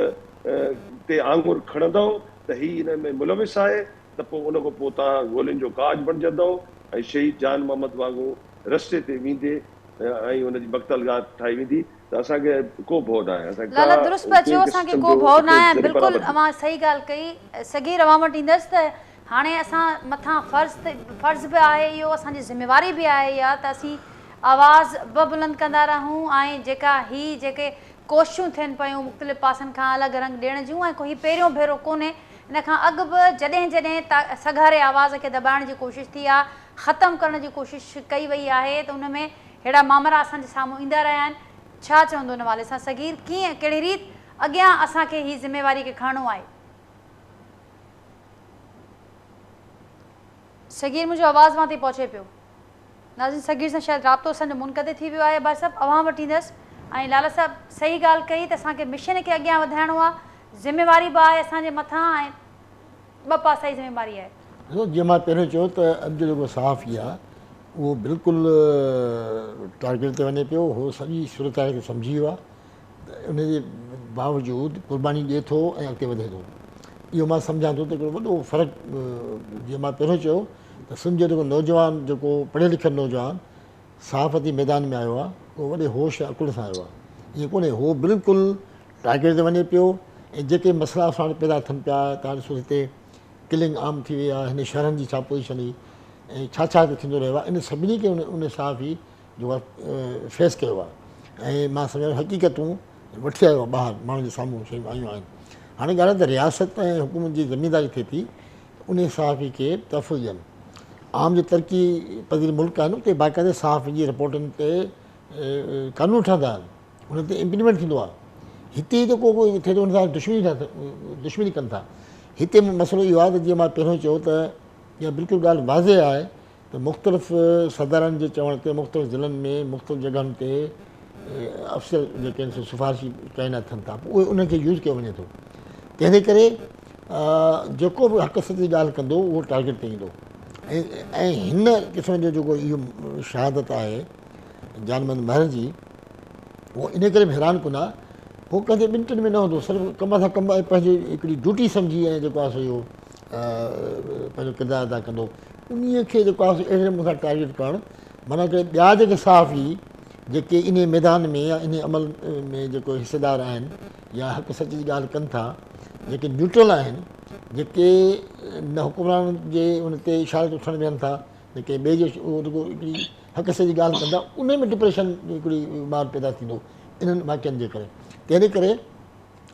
تي آڱر کڻندؤ ته هي ان ۾ ملوث آهي ته پوء ان کان پوء توهان گولين جو کاڄ بڻجندؤ ۽ شهيد جان محمد وانگر رستي تي ويندي ۽ ان جي مقتل گاهه ٺاهي ويندي ته اسان کي ڪو ڀؤ ناهي، اسان کي لالا ڪا درست پيا چئو ڪنهن اسان کي قسم ڪو جو ڀؤ ناهي ذري بلڪل برابر به. اوهان صحيح ڳالهه ڪئي صغير اوهان وٽ ايندس ته هاڻي اسان مٿان فرض فرض به آهي اهو اسان جي ذميواري به آهي اها ته اسين آواز به بلند ڪندا رهون ۽ جيڪا هي جيڪي ڪوششون ٿين پيون مختلف پاسن کان الڳ رنگ ڏيڻ جون ۽ ڪو هي پهريون ڀيرو ڪونهي ان کان اڳ به جڏهن جڏهن سگهاري آواز کي دٻائڻ جي ڪوشش ٿي آ ختم ڪرڻ جي ڪوشش ڪئي وئي آهي ته ان ۾ ههڙا مامرا اسان جي سامهون ايندا رهيا آهن ڇا چوندو ان حوالي سان صغير ڪيئن ڪهڙي ريت اڳيان اسان کي هي ذميواري کي کڻڻو آهي. صغير منهنجو آواز اوهان تائين پهچي پيو. ناظرين صغير سان شايد رابطو اسان جو منقطع ٿي ويو آهي عباسي صاحب اوهان وٽ ايندس ۽ لالا صاحب صحيح ڳالهه ڪئي ته اسان کي مشن کي اڳيان وڌائڻو آهي ذميواري به آهي اسان جي مٿان ۽ ٻه پاسائي ذميواري آهي. ڏسو جيئن مان پهريون چيو ته اڄ جو جيڪو صحافي آهي اهو بلڪل ٽارگيٽ تي وڃي پيو هو سڄي صورتحال کي سمجهي ويو آهي ته ان جي باوجود قرباني ڏئي ٿو ۽ اڳتي وڌي ٿو. اهو مان سمجهان ٿو ته هڪڙو وڏو فرق جيئن مان پهريون چيو ته سنڌ جو جيڪو نوجوان جيڪو پڙهيل لکيل نوجوان صحافتي ميدان ۾ آيو آهي اهو وڏي هوش ۽ عقل سان آيو آهي. ائين ڪونهي هو بلڪل ٽارگيٽ تي وڃي پيو ۽ جيڪي مسئلا اسان وٽ پيدا ٿين پيا تان ڏسو هتي ڪلنگ عام ٿي وئي آهي هن شهرن جي ڇا پوزيشن هئي ۽ ڇا ڇا هتي ٿيندو رهيو آهي ان سڀني کي ان صحافي جيڪو آهي فيس ڪيو آهي ۽ مان سمجهان ٿو حقيقتون وٺي آيو آهي ٻاهر ماڻهن جي سامهون شيون آيون آهن هاڻي ڳالهه آهي ته رياست ۽ حڪومت جي ذميداري ٿئي ٿي ته انهي صحافي کي تحفظ ڏين عام جو ترقي پذير ملڪ آهن اتي باقاعده صحافين جي رپورٽن تي قانون ٺهندا آهن ان تي امپليمينٽ ٿيندو آهي. هتي ته ڪو ڪو ٿئي ٿو ان سان دشمني ٿا دشمني ڪن ٿا. هتي مسئلو اهو آهي ته جيئن مان پهريون چيو ته اها بلڪل ڳالهه واضح آهي ته مختلف سردارن جي چوڻ تي مختلف ضلعن ۾ مختلف جڳهن تي افسر جيڪي آهن سي سفارشي تعينات ٿين ٿا پوء اهي انهن کي يوز ڪيو وڃي ٿو تنهن جي ڪري جيڪو به حق سچ جي ڳالهه ڪندو اهو ٽارگيٽ تي ايندو ۽ ۽ هن قسم جو جيڪو اهو شهادت آهي جان محمد مهر جي اهو ان ڪري به حيران ڪن آهي هو ڪنهن جي ٻن ٽن ۾ نه هوندو صرف ڪم سان ڪم ۽ پنهنجي هڪڙي ڊيوٽي سمجهي ۽ جيڪو آهي سو اهو پنهنجو ڪردار ادا ڪندو انهي کي جيڪو آهي سو اهڙي نموني سان ٽارگيٽ ڪرڻ معنيٰ ڪي ٻيا جيڪي صحافي جيڪي انهي ميدان ۾ يا انهي عمل ۾ جيڪو حصيدار آهن يا حق سچ جي ڳالهه ڪن ٿا جيڪي نيوٽرل آهن جيڪي نه حڪمرانن جي ان تي اشاري تي اٿڻ ويهن ٿا نه ڪنهن ٻئي جي رڳو هڪڙي حق سچ جي ڳالهه ڪن ٿا انهي ۾ ڊپريشن جو هڪڙي ماحول پيدا ٿيندو انهن واقعن جي ڪري تنهن ڪري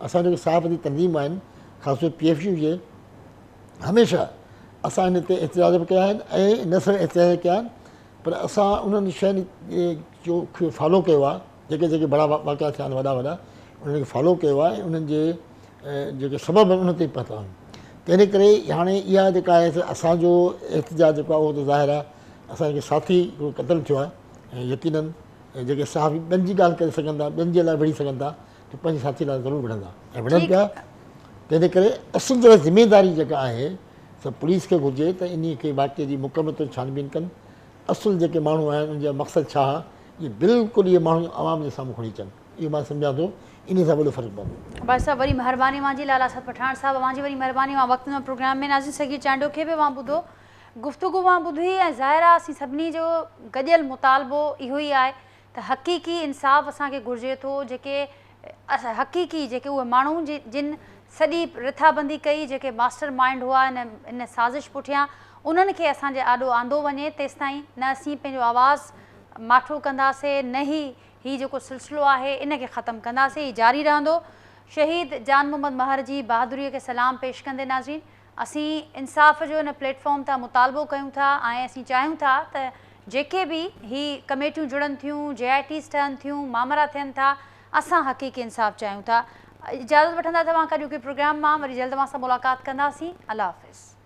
اسان جيڪي صحافتي تنظيم آهن خاص طور پي ايف يو جي هميشه اسان ان تي احتجاج به ڪيا آهن ۽ نه صرف احتجاج ڪيا آهن پر اسان انهن شين جو کي فالو ڪيو آهي جيڪي جيڪي بڙا واقعا ٿيا آهن وڏا وڏا انهن کي فالو ڪيو آهي ۽ انهن جي جيڪي سبب آهن انهن تي پهتا آهيون تنهن ڪري هاڻي اها جيڪا آهي اسانجو احتجاج جيڪو آهي اهو ته ظاهر آهي اسانجو ساٿي هڪڙو قتل ٿيو آهي ۽ يقينن جيڪي صحافي ٻين جي ڳالهه ڪري سگهن ٿا ٻين جي لاء وڙهي سگهن ٿا ته پنهنجي ساٿي لاء ضرور وڙهندا ۽ وڙهن پيا. تنهن جي ڪري اصل جيڪا ذميداري جيڪا آهي سا پوليس کي گهرجي ته انهي کي واقعي جي مڪمل طور ڇان بين ڪن. اصل جيڪي ماڻهو آهن انهن جا مقصد ڇا ها اهي بلڪل اهي ماڻهو عوام جي سامهون کڻي اچن اهو مان سمجهان ٿو انهي سان وڏو فرق پوندو. عباسي صاحب وڏي مھرباني اوھان جي لالا اسد پٺاڻ صاحب اوھان جي وڏي مھرباني اوھان وقت ڏنو پروگرام ۾ ناظرين صغير چانڊيو کي به اوھان ٻڌو گفتگو اوھان ٻڌي ۽ ظاھر آ اسين سڀني جو گڏيل مطالبو اھو ئي آھي ته حقيقي انصاف اسان کي گهرجي ٿو جيڪي حقيقي جيڪي اهي ماڻهو جن سڄي رٿابندي ڪئي جيڪي ماسٽر مائنڊ هئا ان ان سازش پٺيان انهن کي اسان جي آڏو آندو وڃي تيستائين نه اسين پنهنجو آواز ماٺو ڪنداسي نه ئي هي جيڪو سلسلو آهي ان کي ختم ڪنداسي هي جاري رهندو شهيد جان محمد مهر جي بهادري کي سلام پيش ڪندي ناظرين اسين انصاف جو ان پليٽ فارم تان مطالبو ڪيون ٿا ۽ اسين چاهيون ٿا ته جيڪي به هي ڪميٽيون جڙن ٿيون، جي آء ٽيز ٺهن ٿيون، مامرا ٿين ٿا، اسان حقيقي انصاف چاهيون ٿا. اجازت وٺندا توهان کان اڄوڪي پروگرام مان وري جلد اوهان سان ملاقات ڪنداسين. الله حافظ.